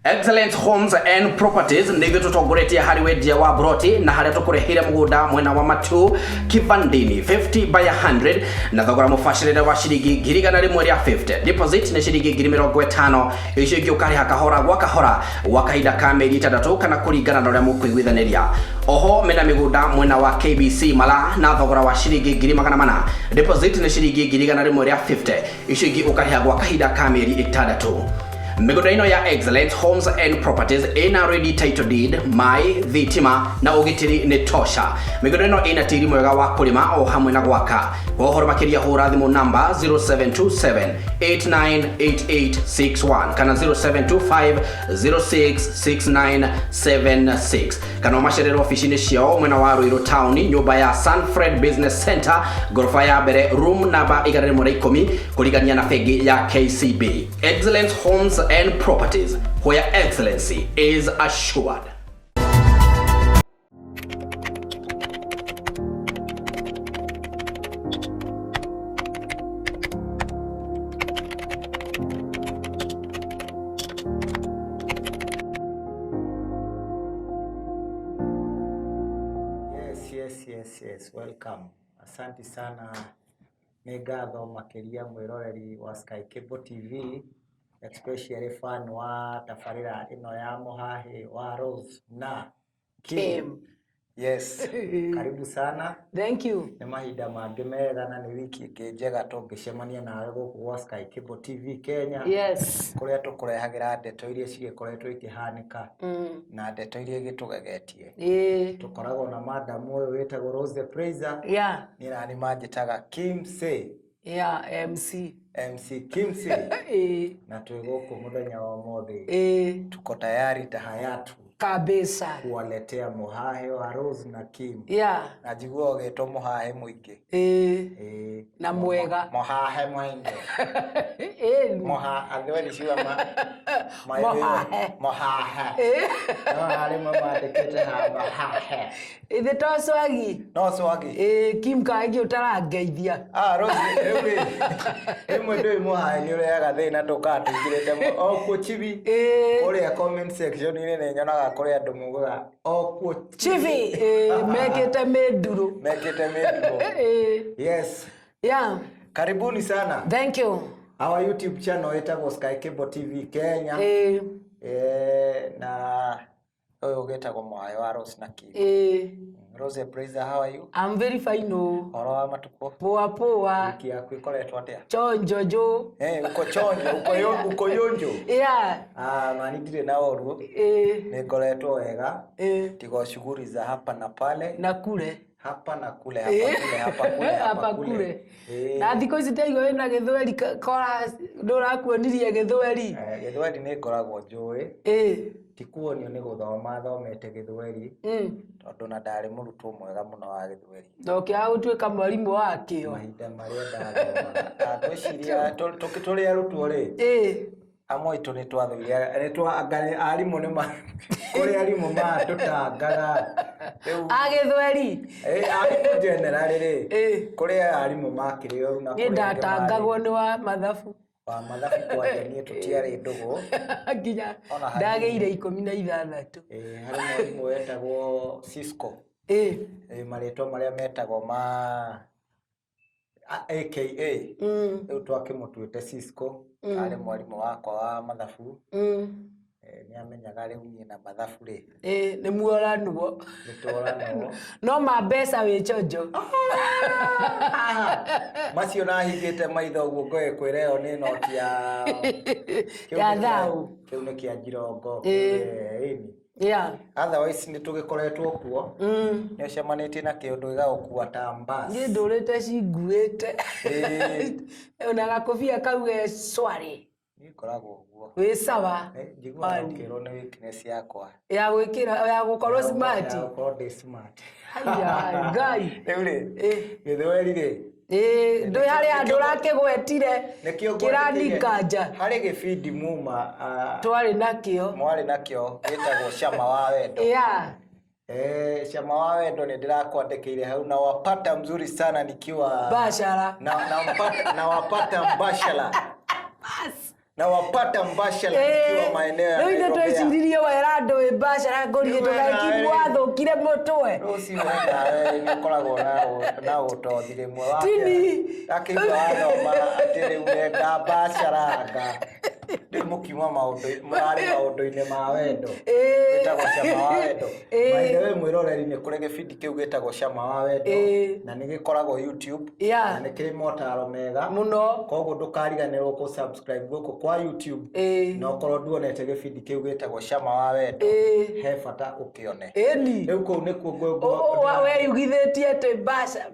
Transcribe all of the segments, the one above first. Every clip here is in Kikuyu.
Excellent Homes and Properties nĩ ithuĩ tũtongoretie harĩ wendia wa broti na harĩa tũkũreheire mũgũnda mwena wa Matu Kivandini 50 by 100 na thogora mũbacĩrĩre wa ciringi 150,000. Deposit nĩ ciringi 50,000, icio ingĩ ũkarĩha kahora gwa kahora gwa kahinda ka mĩeri 6 kana kũringana na ũrĩa mũkũiguithanĩria. Oho mena mĩgũnda mwena wa KBC Malaa na thogora wa ciringi 400,000. Deposit nĩ ciringi 150,000, icio ingĩ ũkarĩha gwa kahinda ka mĩeri 6. Mĩgũnda ĩno ya Excellent Homes and Properties ĩna ready title deed, maĩ, thitima na ũgitĩri nĩ tosha. Mĩgũnda ĩno ĩna tĩri mwega wa kũrĩma o hamwe na gwaka. Kwa ũhoro makĩria hũra thimũ namba 0727 898861 kana 0725 066976 kana ũmacerere obici-inĩ ciao mwena wa Ruiru Town, nyũmba ya Sanfred Business Center, ngoroba ya mbere, room namba 110, kũrigania na bengi ya KCB. Excellence Homes and Properties, where excellency is assured. Yes, welcome. Asante sana, nĩ ngatho makĩria mwĩroreri wa Sky Cable TV, especially fan wa tabarĩra ĩno ya Mũhahĩ wa Rose na Kim. Kim. Yes, karibu sana. Thank you. Nĩ mahinda mangĩ mega na nĩ wiki ĩngĩ njega tũngĩcemania nawe gũkũ gwa Sky Cable TV Kenya. Yes. Kũrĩa tũkũrehagĩra ndeto iria cigĩkoretwo ikĩhanĩka na ndeto iria igĩtũgegetie. Tũkoragwo na madam ũyũ wĩtagwo Rose the Praiser. Niĩ nani manjĩtaga Kim Say. Yeah, MC. MC Kim Say. Na twĩ gũkũ mũthenya wa ũmũthĩ. Tuko tayari tahayatu Kabisa. kuwaletea mũhahĩ wa Rose na Kim. Na njiguaga ũgĩtwo mũhahĩ mũingĩ. Ĩĩ. Na mwega. Mũhahĩ mũingĩ. Mũha, andũ ciuga ma Mũhahe. Mũhahe. No harĩ mamandĩkĩte ha mũhahe. Ithe to swagi. No swagi. Kim kaingĩ ũtarangeithia. Ah, Rose, rĩu rĩ, rĩmwe ndũĩ mũhahe nĩ ũrehaga thĩna tũkaga tũingĩrĩte o kuo chibi. Kũrĩa comment section-inĩ nĩ nyonaga kũrĩ andũ mugaga o kuo Chibi. Mekĩte mĩndurũ. Mekĩte mĩndurũ. Yes. Karibuni sana. Thank you. Our YouTube channel ĩtagwo Sky Cable TV Kenya. Na ũyũ ũgĩtagwo Mũhae wa Rose na Kim. Rose Praiser, how are you? I'm very fine. Oh. Ũhoro wa matukũ? Poa poa. Wiki yaku ĩkoretwo atĩa? Chonjo jo. Uko chonjo, uko yonjo. Yeah. Ah, mani ndirĩ na ũru. Nĩ ngoretwo wega. Tiga shughuli za hapa na pale. Na kule. Hapa na kule, hapa kule, hapa kule, hapa Hapa kule. kule. Na thikũ ici ndaigua wĩna gĩthweri kora ndũrakuonirie gĩthweri. Gĩthweri nĩ ngoragwo njũĩ. Ti kuonio nĩ gũthoma thomete gĩthweri. Tondũ na ndarĩ mũrutwo mwega mũno wa gĩthweri. Na ũkĩaga gũtuĩka mwarimũ wakĩo. Mahinda marĩa ndathomaga. Ngwĩciria tũrĩ arutwo rĩ. Amwe aitũ nĩ twathoire, nĩ twa, anga arimũ nĩ ma, kũrĩ arimũ matũtangaga. Rĩu A gĩthweri? Arimũ generally rĩ, kũrĩ arimũ makĩrĩ oru na Niĩ kũrĩ angĩ ndatangagwo marĩ nĩ wa mathabu. Wa mathabu kwanja niĩ tũtiarĩ ndũgũ. Nginya Ona hanini. ndagĩire 16. Harĩ mwarimũ wetagwo Cisco. Marĩtwa marĩa metagwo ma AKA. Rĩu twakĩmũtuĩte Cisco. Arĩ mwarimũ wakwa wa mathabu. Nĩ amenyaga rĩu niĩ na mathabu rĩ. Nĩ muoranwo. Nĩ tuoranwo. No ma mbeca wĩ chonjo. Macio nahingĩte maitho ũguo ngoe kwĩra ĩyo nĩ noti ya Ya thau. Kĩu nĩ kĩa njirongo. Ĩni. Otherwise nĩ tũgĩkoretwo kuo. Nĩ ũcemanĩtie na kĩũndũ gĩgagũkua ta mbas. Niĩ ndũrĩte cinguĩte. Ona gakobia kau ge cwarĩ. Niĩ ngoragwo ũguo. Wĩ sawa. Njiguaga ũkĩrwo nĩ weakness yakwa. Ya gwĩkĩra, ya gũkorwo smart. Ya gũkorwo ndĩ smart. Haiya, Ngai. Rĩu rĩ, gĩthweri rĩ. Ndũĩ harĩa andũ ũrakĩgwetire. Nĩkĩo Kĩranikanja. Harĩ gĩbindi muma, Twarĩ nakĩo. Mwarĩ nakĩo gĩtagwo Cama wa Wendo. Cama wa Wendo nĩ ndĩrakwandĩkĩire hau na wapata mzuri sana nikiwa Mbashara. Na, na, mpata, na wapata mbashara. Bas. Na wapata mbashala nikiwa maeneo ya Rĩu ithuĩ Nairobi. tweciririe wera andũ wĩ mbacara ngũriĩ Rĩu wena tũgaikimu ĩ. wathũkire mũtwe. Rũciũ nawe nĩ ũkoragwo na ũtothi rĩmwe Tini. Akĩigua wathoma atĩ rĩu nenga mbacaranga rĩu mũkiuma maũndũ mũrarĩ maũndũ-inĩ ma wendo. Ĩĩ. Wĩtagwo cama wa wendo. Ĩĩ. By the way mwĩroreri nĩ kũrĩ gĩbindi kĩu gĩtagwo cama wa wendo Ĩĩ. na nĩ gĩkoragwo YouTube Yeah. na nĩ kĩrĩ motaro mega Mũno. koguo ndũkariganĩrwo kũ subscribe gũkũ kwa YouTube Ĩĩ. na ũkorwo nduonete gĩbindi kĩu gĩtagwo cama wa wendo Ĩĩ. he bata ũkĩone. Ĩni. Rĩu kũu nĩkuo Weyugithĩtie atĩ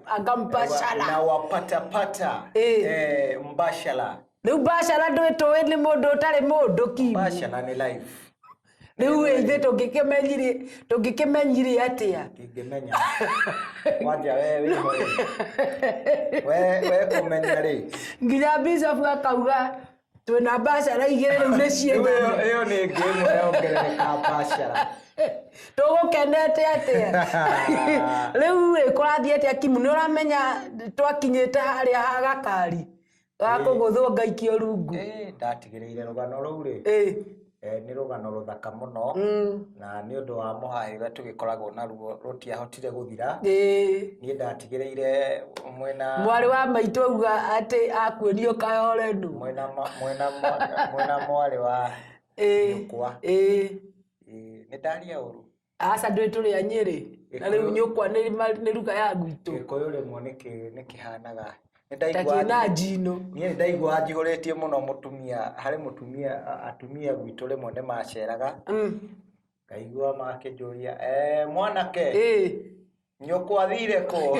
anga mbacara. na wapatapata Ĩĩ. mbashala. Rĩu mbacara ndwĩtũĩ nĩ mũndũ ũtarĩ mũndũ Kimu. Mbashala nĩ life. Rĩu ĩ ithuĩ tũngĩkĩmenyire atĩa? Ndingĩmenya kwanja we wĩho rĩ we kũmenya rĩ. Nginya bishop akauga twĩna mbacara igĩrĩ rĩu nĩ Rĩu ciendane. ĩyo nĩ ĩngĩ ĩmwe yongerereka mbashala. Tũgũkenete atĩa? Rĩu ĩ kũrathiĩ atĩa Kimu? Nĩ ũramenya twakinyĩte harĩa ha gakari ga kũgũthwo ngaikio rungu. Ĩĩ, ndatigĩrĩire rũgano rũu rĩ. Ĩĩ. Nĩ rũgano rũthaka mũno na nĩ ũndũ wa mũhaĩ ũrĩa tũgĩkoragwo naruo rũtiahotire gũthira. Ĩĩ. Niĩ ndatigĩrĩire mwena Mwarĩ wa maitũ auga atĩ akuonio kayore nũ. Mwena mwena mwena mwarĩ wa Ĩĩ. nyũkwa. Ĩĩ. Ĩĩ, nĩ ndaria ũru. Aca ndwĩ tũrĩ a Nyĩrĩ na rĩu nyũkwa nĩ ruga ya gwitũ. Gĩkũyũ rĩmwe nĩ kĩhanaga nĩ Ta ndaigua kĩna njino. Niĩ nĩ ndaigua njihũrĩtie mũno mũtumia harĩ mũtumia atumia gwitũ rĩmwe nĩ maceraga ngaigua makĩnjũria mwanake Ĩĩ. nyũkwa athire kũ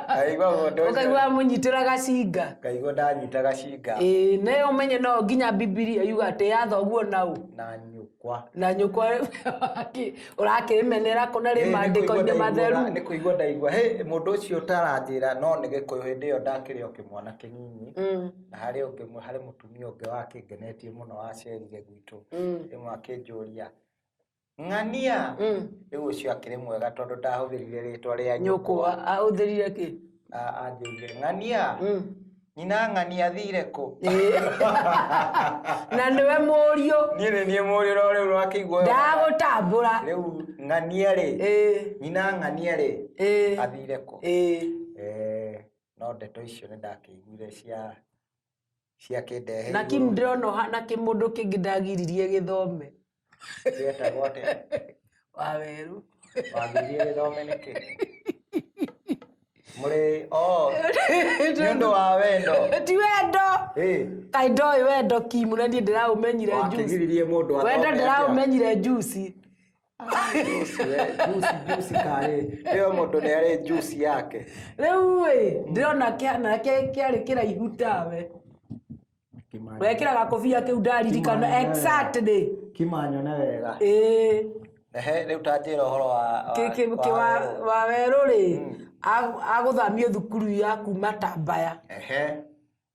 ngaigua mũndũ ũcio Ũkaigua mũnyitĩra gacinga. ngaigua ndanyita gacinga. Ĩĩ nĩ ũmenye no nginya Bibilia yuga atĩ ya thoguo nau Na nyũkwa. Na nyũkwa ũrakĩmenera kũna rĩ Ĩĩ, nĩ maandĩko-inĩ kũigua matheru. nĩ kũigua ndaigua hĩ mũndũ ũcio ũtaranjĩra no nĩ gĩkũyũ hĩndĩ ĩyo ndakĩrĩ o kĩmwana kĩnini na harĩ ũngĩ harĩ mũtumia ũngĩ wakĩngenetie mũno wacerire gwitũ rĩmwe akĩnjũria ng'ania rĩu ũcio akĩrĩ mwega tondũ ndahũthĩrire rĩtwa rĩa Nyũkwa ahũthĩrire kĩ? Anjĩrire ng'ania nyina ng'ania athire kũ. Ĩĩ. Na nĩwe mũriũ. Niĩ nĩ niĩ mũriũ no rĩu wakĩigua Ndagũtambũra. Rĩu ng'ania rĩ Ĩĩ. nyina ng'ania rĩ Ĩĩ. athire kũ. Ĩĩ. No ndeto icio nĩ ndakĩiguire cia ciakĩndehe Na Kim ndĩrona ũhana kĩmũndũ kĩngĩ ndagiririe gĩthome. Gĩetagwo atĩa? Wawerũ. Wagiririe gĩthome nĩkĩ? Mũrĩ o nĩ ũndũ wa wendo. Ti wendo. Ĩĩ. Kaĩ ndoĩ wendo Kim na niĩ ndĩraũmenyire juice. Wakĩgiririe mũndũ athome Wendo atĩa? ndĩraũmenyire juice. Juice we, juice juice karĩ ĩyo mũndũ nĩ arĩ juice yake. Rĩu ĩ ndĩrona kĩhana kĩarĩ kĩraihu tawe. Wekĩra gakobia kĩu ndaririkana exactly. Kimanyone wega. Ĩĩ. Ehe, rĩu ta njĩra ũhoro wa Kĩ wawerũ rĩ agũthamio thukuru ya kuma Tambaya. Ehe.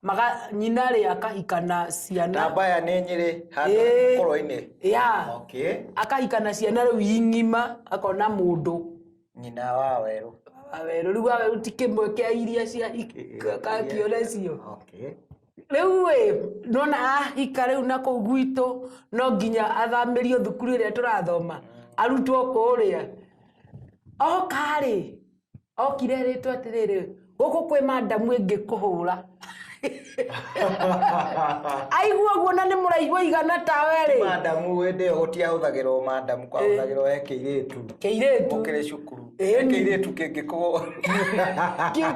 Maga nyina rĩ akahika na ciana. Tambaya nĩ Nyĩrĩ handũ Ĩĩ. mũkũrwe-inĩ. Ya. Okay. Akahika na ciana rĩu ing'ima akona mũndũ. Nyina wa Werũ. Wawerũ rĩu Wawerũ ti kĩmwe kĩa iria cia kakione cio. Okay. Rĩu ĩ nona ahika rĩu na kũu gwitũ no nginya athamĩrio thukuru ĩrĩa tũrathoma arutwo kũrĩa. Oka rĩ okire erĩtwo atĩrĩrĩ gũkũ kwĩ mandamu ĩngĩ kũhũra. Aigua ũguo na nĩ mũraihu aigana tawe rĩ. Mandamu hĩndĩ ĩyo gũtiahũthagĩrwo mandamu kwahũthagĩrwo he kĩirĩtu. Kĩirĩtu. Mũkĩrĩ cukuru. Ĩni. Kĩirĩtu kĩngĩkũ.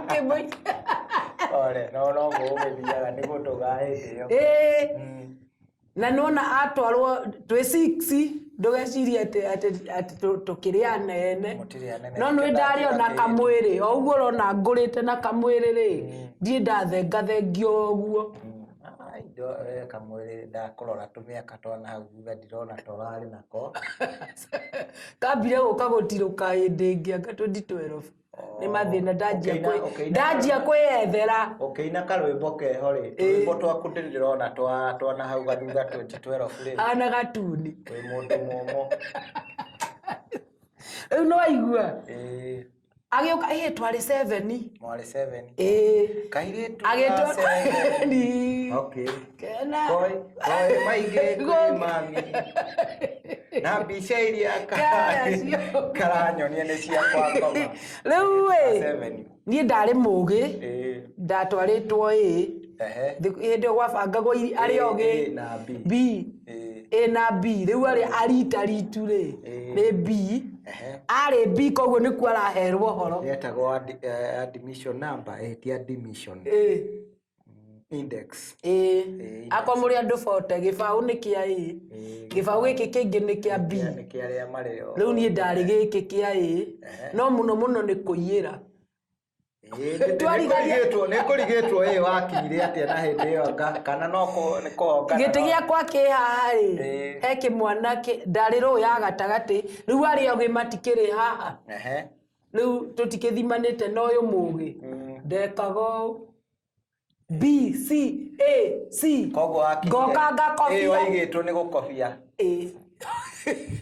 Kĩmwe. Ore, no no gũgĩthiaga nĩ gũtũga hĩndĩ ĩyo. Ĩĩ. Na nĩwona atwarwo twĩ six ndũgecirie atĩ atĩ atĩ tũkĩrĩ anene. Mũtirĩ anene. No nĩ ndarĩ ona kamwĩrĩ o ũguo ũrona ngũrĩte na kamwĩrĩ rĩ ndirĩ ndathengathengio ũguo. Indo kamwĩrĩ ndakũrora tũmĩaka twa na hau thutha ndirona ta ũrarĩ nako. Kambire gũka gũtirũka hĩndĩ ĩngĩ anga 2012 nĩ mathĩna ndanjia ndanjia kwĩyethera. Ũkĩina karwĩmbo keho rĩ rwĩmbo twaku ndĩrona twa na hau gathutha 2012 rĩ. Hana gatuni. Wĩ mũndũ mũmũ. Rĩu nĩ waigua. Ĩĩ. Agĩũka ĩ twarĩ 7. Mwarĩ 7. Ĩ. Kairĩtu Agĩtwo ga 7. Ni. Okay. Kena. Koi, koi maingĩ kwĩ Gũkũ. mami. Na mbica iria Kara cio. karanyonia nĩ cia kwa ngoma. Rĩu ĩ 7. niĩ ndarĩ mũgĩ Ĩ. ndatwarĩtwo ĩ Ehe. hĩndĩ ĩyo gwabangagwo arĩa A, ogĩ A na B. B. Ĩ. A na B rĩu arĩa aritaritu rĩ Ĩ. nĩ B. Ehe. Arĩ B koguo nĩkuo araherwo ũhoro. Yetagwo admission number, ti admission. Ĩ. Index. Ĩ. Ĩ. Akorwo mũrĩ andũ 40 gĩbaũ nĩ kĩa A. Ĩ. Gĩbaũ gĩkĩ kĩngĩ nĩ kĩa B. Nĩ kĩa arĩa marĩ o. Rĩu niĩ ndarĩ gĩkĩ kĩa A no mũno mũno nĩ kũiyĩra. Ĩ, Twarigania- nĩ kũrigĩtwo ĩ wakinyire atĩa na hĩndĩ ĩyo kana no nĩ kũhongana Gĩtĩ gĩakwa kĩ haha rĩ Ĩ. he kĩmwana ndarĩ rũũ ya gatagatĩ rĩu arĩa ogĩ matikĩrĩ haha. Ehe. Rĩu tũtikĩthimanĩte na ũyũ mũgĩ. Ndekaga ũũ B C A C. Koguo wakinyire Ngoka ngakobia. Ĩ, waigĩtwo nĩ gũkobia. Ĩ.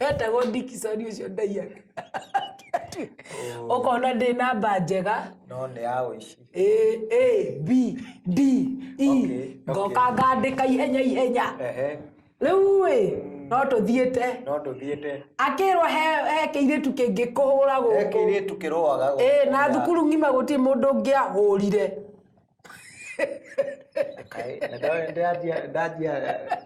Etagwo Dickson ũcio ndaiyaga. Ũkona ndĩ namba njega. No nĩ ya ũici. A A B D E. Okay, Ngoka ngandĩka ihenya ihenya. Ehe. Rĩu ĩ no tũthiĩte. No ndũthiĩte. Akĩrwo he kĩirĩtu kĩngĩ kũhũra He gũkũ. kĩirĩtu kĩrũaga gũkũ. Ĩ na thukuru ng'ima gũtirĩ mũndũ ũngĩahũrire. Kaĩ, na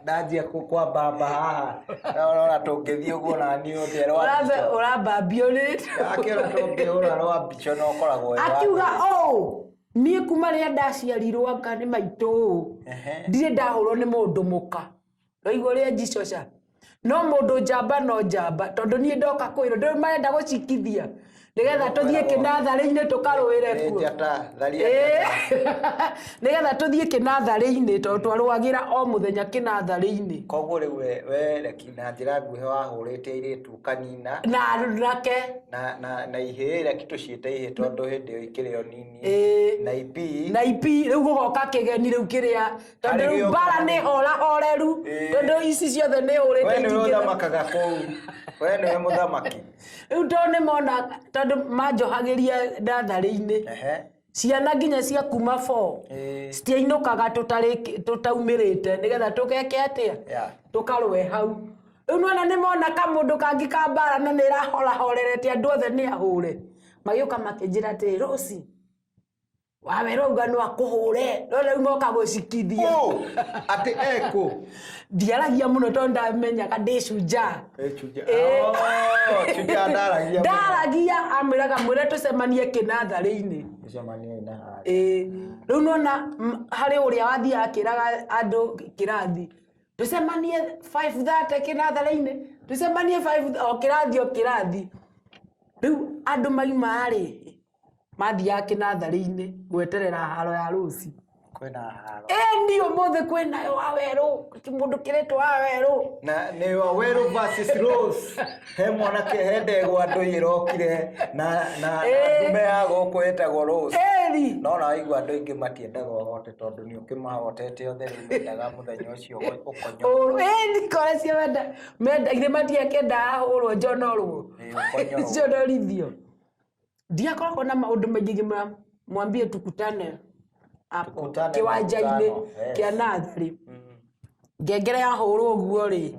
ndanjia kwambamba haha. Na ũrona tũngĩthiĩ ũguo na niĩ ũthĩe rwa mbica. Ũrambambio nĩ Akĩona tũngĩhũra rwa mbica no ũkoragwo wĩ wa akiuga ũũ niĩ kuma rĩrĩa ndaciarirwo anga nĩ maitũ ũũ Ehe. ndirĩ ndahũrwo nĩ mũndũ mũka waigua ũrĩa njicoca no mũndũ njamba no njamba tondũ niĩ ndoka kwĩrwo ndĩ marenda gũcikithia nĩgetha tũthiĩ kĩnatharĩ-inĩ tũkarũĩre Nĩ kuo. njata, tharia Ĩĩ. njata. Nĩgetha tũthiĩ kĩnatharĩ-inĩ tondũ twarũagĩra o mũthenya kĩnatharĩ-inĩ. Koguo rĩu we reki na njĩra nguhĩ wahũrĩte airĩtu ũkanina Na nake na ihĩĩ reki tũciĩte ihĩĩ tondũ hĩndĩ ĩyo ikĩrĩ o nini. Ĩĩ. Na ibi. Na ipi rĩu gũgoka kĩgeni rĩu kĩrĩa tondũ Harĩ rĩu gĩũka. mbara nĩ horahoreru Ĩĩ. tondũ ici ciothe nĩ hũrĩte We nĩwe itingĩtha- ũthamakaga kũu. We nĩwe mũthamaki. Rĩu tondũ nĩ mona tondũ manjohagĩria natharĩ-inĩ. Ehe. Ciana nginya cia kuma 4 Ĩĩ. citiainũkaga tũtaumĩrĩte nĩgetha tũgeke atĩa Yeah. tũkarũe hau. Rĩu nĩwona nĩ mona kamũndũ kangĩ ka mbara na nĩ ĩrahorahorerete andũ othe nĩ ahũre. Magĩũka makĩnjĩra atĩrĩ Rose wawerwo auga no akũhũre no rĩu moka gũcikithia. Ũ, atĩ ekũ? Ndiaragia mũno tondũ ndamenyaga ndĩ shujaa. Ĩ shujaa. Ĩ. Oh, shujaa ndaragia mũno. Ndaragia amwĩraga mwĩre tũcemanie kĩnatharĩ-inĩ. Tũcemanie na harĩa. Ĩ. Rĩu nĩwona harĩ ũrĩa wathiaga akĩraga andũ kĩrathi tũcemanie 5:30 kĩnatharĩ-inĩ tũcemanie 5 o kĩrathi o kĩrathi. Rĩu andũ maima rĩ mathiaga kĩnatharĩ-inĩ gweterera haro ya Rose. Kwĩna haro. Ĩ ni ũmũthĩ kwĩnayo Wawerũ kĩmũndũ kĩretwo Wawerũ. Na nĩ Wawerũ versus Rose. He mwanake he ndegwa andũ ĩrokire na Ĩ. ndume ya gũkũ ĩtagwo Rose. Ĩri. No na waigua andũ aingĩ matiendaga ũhote tondũ nĩ ũkĩmahotete othe rĩu mendaga mũthenya ũcio ũkonyorwo. Ĩni kore cia menda menda ithe matiakenda ahũrwo njonorwo. Ĩ, ũkonyorwo. Njonorithio. Ndiakoragwo na maũndũ maingĩ ngĩmwĩra mwambie tukutane hapo Tukutane kĩwanja-inĩ makutano, yes. kĩa natharĩ. Ngengere yahũrwo ũguo rĩ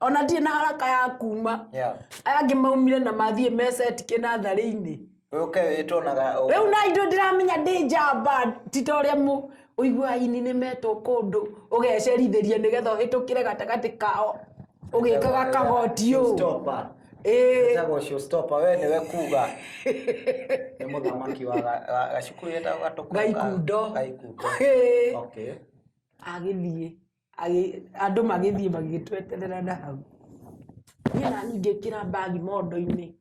ona ndirĩ na haraka ya kuma. Yeah. Aya angĩ maumire na mathiĩ meceti kĩnatharĩ-inĩ. Ũke wĩtwo na Rĩu na indo ndĩramenya ndĩ njamba ti ta ũrĩa ũiguaga aini nĩ metwo kũndũ ũgecerithĩria nĩgetha ũhĩtũkĩre gatagatĩ kao ũgĩkaga kagoti ũũ. Showstopper. Ĩĩ. Ĩtagwo showstopper, we nĩwe kuga. Nĩ mũthamaki wa gacukuru getagwo gatũkũ Gaikundo. Gaikundo. Ĩĩ. Okay. Agĩthiĩ andũ magĩthiĩ magĩtweterera na hau. Niĩ nani ngĩkĩra mbagi mondo-inĩ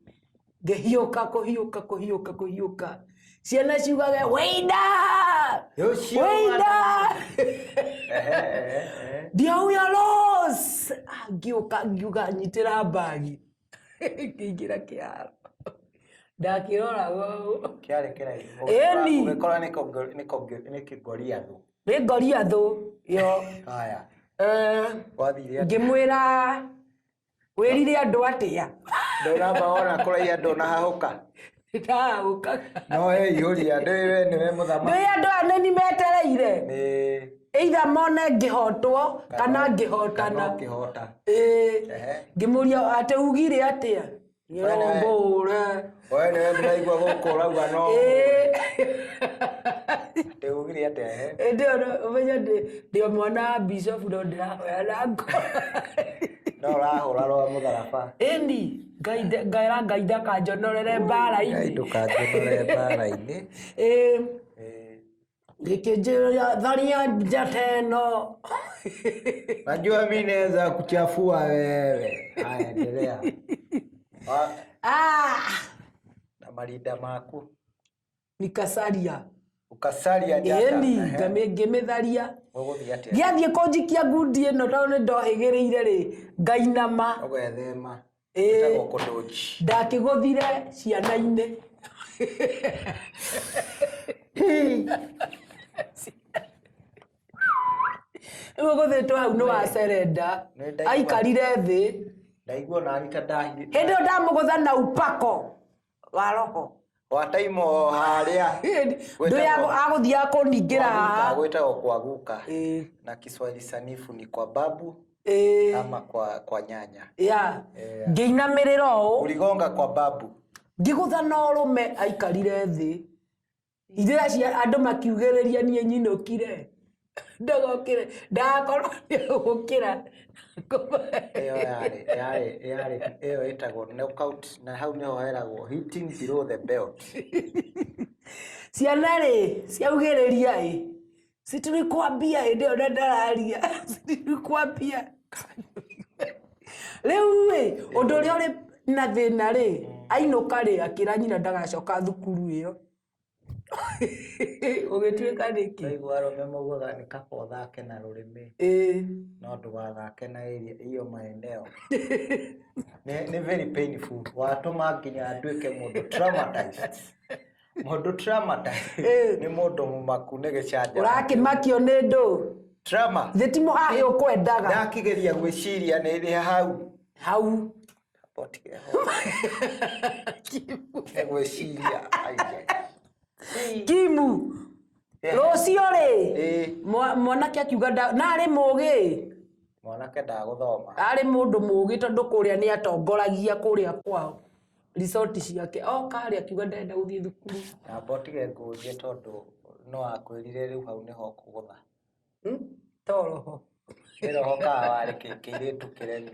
ngĩhiũka kũhiũka kũhiũka kũhiũka ciana ciugage Wĩinda Ũcio Wĩinda Ehe, ehe, ehe. ndio huyo Rose. Ah, ngĩũka ngiuga nyitĩra mbagi ngĩingĩra kĩharo ndakĩrora ũũ Kĩarĩ kĩraihu. Ĩni. Ũgĩkora nĩ kĩngoriathũ. Nĩ ngoriathũ yo. Haya. Wathire atĩa? Ngĩmwĩra wĩrire andũ atĩa. Ndũnamba wona kũraiha ndũnahahũka. Ndahagũkaga. No eyũria ndũĩ we nĩwe mũthamaki. Ndũĩ andũ aya nĩni metereire. Nĩ Either mone ngĩhotwo kana kana ngĩhotana. ũkĩhota. Ĩĩ. Ehe. Ngĩmũria atĩ ugire atĩa? We nĩwe- Ngũre. We nĩwe ndĩraigua gũkũ ũrauga no. Ĩĩ. Atĩ ugire atĩa ehe. Ĩndĩ ĩyo ũmenye ndĩ o mwana wa bishop no ndĩrahoya na ngoro. No ũrahũra rwa mũtharaba. Ĩni Ngai ngaĩra Ngai ndakanjonorere Ngai mbara-inĩ. ndũkanjonore mbara-inĩ. Ĩĩ. Ĩĩ. Gĩkĩnjĩra tharia njata ĩno. Najua mi naweza kuchafua wewe. Haya, endelea. Ah, Na marinda maku. nikacaria. Ukacaria njata. Ĩni Ehe. ngĩmĩtharia. Ũgũthiĩ atĩa? Gĩathiĩ kũnjikia ngundi ĩno tondũ nĩ ndohĩgĩrĩire rĩ, ngainama. Ũgethema. Ĩĩ. Ĩtagwo kũdodge. Ndakĩgũthire ciana-inĩ. Rĩu ũgũthĩtwo hau nĩ wacerenda. Nĩ ndaigua. Aikarire thĩ. Ndaigua nani ta ndahi. Hĩndĩ ĩyo ndamũgũtha na upako wa roho. Wataima o harĩa. Ndũĩ agũthiaga kũningĩra haha. Gwĩtagwo kwa guka. Ĩĩ. Na Kiswahili sanifu ni kwa babu Ĩĩ. ama kwa nyanya. Ya. Eh. Ngĩinamĩrĩra ũũ. Uligonga kwa babu. Ngĩgũtha na ũrũme aikarire thĩ. Ithe cia andũ makiugĩrĩria niĩ nyinũkire. Ndagokire ndagakorwo nĩgũkĩra. Ĩyo yarĩ yarĩ yarĩ ĩyo ĩtagwo knockout na hau nĩho heragwo hitting below the belt. Ciana rĩ ciaugĩrĩria ĩ. Si tulikwambia hĩndĩ ĩyo na ndararia. Si tulikwambia. Rĩu rĩ ũndũ ũrĩa ũrĩ na thĩna rĩ ainũka rĩ akĩra nyina ndagacoka thukuru ĩyo. Ũgĩtuĩka nĩkĩ? Ndaigua arũme maugaga nĩ kaba ũthake na rũrĩmĩ Ĩĩ. no ndũgathake na area iyo maeneo. Nĩ very painful. Watũma nginya nduĩke mũndũ traumatized. Mũndũ traumatized Ĩĩ. nĩ mũndũ mũmaku nĩ gĩcanjama. Ũrakĩmakio nĩ ndũ? Trauma. Thĩ ti mũhahĩ ũkwendaga. Ndakĩgeria gwĩciria nĩ ĩrĩ hau. Hau. Potige ho. Nĩ gwĩciria. Ai, ai. Kimu. Rũciũ rĩ Ĩĩ. Mwanake akiuga na arĩ mũgĩ. Mwanake ndagũthoma. Arĩ mũndũ mũgĩ tondũ kũrĩa nĩ atongoragia kũrĩa kwao. Resort ciake. Oka rĩ akiuga ndarenda gũthiĩ thukuru. Na mbotige ngũrie tondũ no akwĩrire rĩu hau nĩho ũkũgũtha. To roho. Nĩ roho kana warĩ kĩirĩtu kĩremi.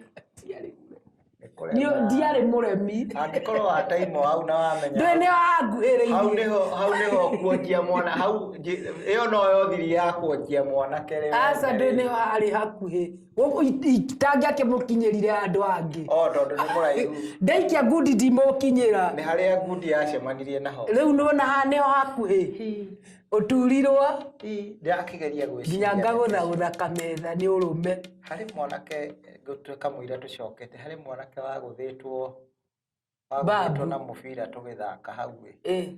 Nĩ kũrema. Ndiarĩ mũremi. Angĩkorwo wataimwo hau na wamenya. Ndũĩ nĩho Hau hanguhĩrĩirie. nĩho hau nĩho kuonjia mwana hau ĩyo noyo thiri ya kuonjia mwanake rĩu. Aca ndũĩ nĩho harĩ hakuhĩ. Gũkũ itangĩakĩmũkinyĩrire handũ hangĩ. O tondũ nĩ mũraihu. Ndaikia ngundi ndimũkinyĩra. Nĩ harĩa ngundi yacemanirie naho. Rĩu nĩwona haha nĩho hakuhĩ. Ũturirwo Ndĩrakĩgeria gwĩciria. nginya ngagũthagũtha kametha nĩ ũrũme. Harĩ mwanake ngũtuĩka mũira tũcokete harĩ mwanake wagũthĩtwo Babu. wagũthĩtwo na mũbira tũgĩthaka hau ĩ. Ĩ.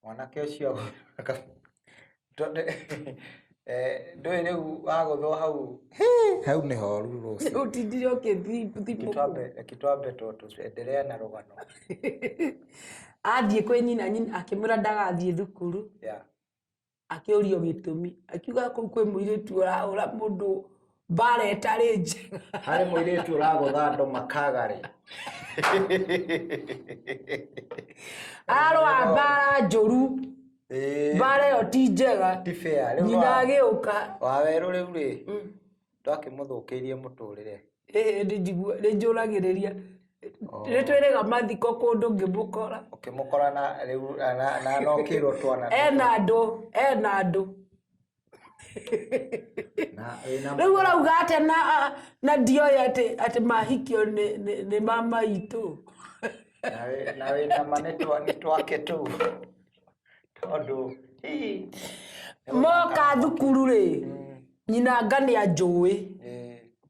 Mwanake ũcio tondũ ndũĩ rĩu wagũthwo hau hau nĩ horu rũciũ. Ũtindire ũkĩthimũ. Reke twambe tũendelee na rũgano. Athiĩ kwĩ nyina, nyina akĩmwĩra ndagathiĩ thukuru. Yeah. Akĩũrio gĩtũmi. Akiuga kũu kwĩ mũirĩtu ũrahũra mũndũ mbara ĩtarĩ njega. Harĩ mũirĩtu ũragũtha andũ makagarĩ. Arũa mbara njũru. Ĩĩ. Mbara ĩyo ti njega. Ti fair. Rĩu Nyina agĩũka. Wawerũ rĩu rĩ ndwakĩmũthũkĩirie mũtũrĩre. Ĩĩ nĩ njũragĩrĩria. Nĩ twĩrĩga mathiko kũndũ ngĩmũkora. Ũkĩmũkora na rĩu na no kĩrwo twana. Ena andũ, ena andũ. Na wĩna Rĩu ũrauga atĩa na ndioĩ atĩ mahikio nĩ mama itũ. Na wĩna ma nĩ twake tũu. Tondũ Moka thukuru rĩ, nyina anga nĩ anjũĩ.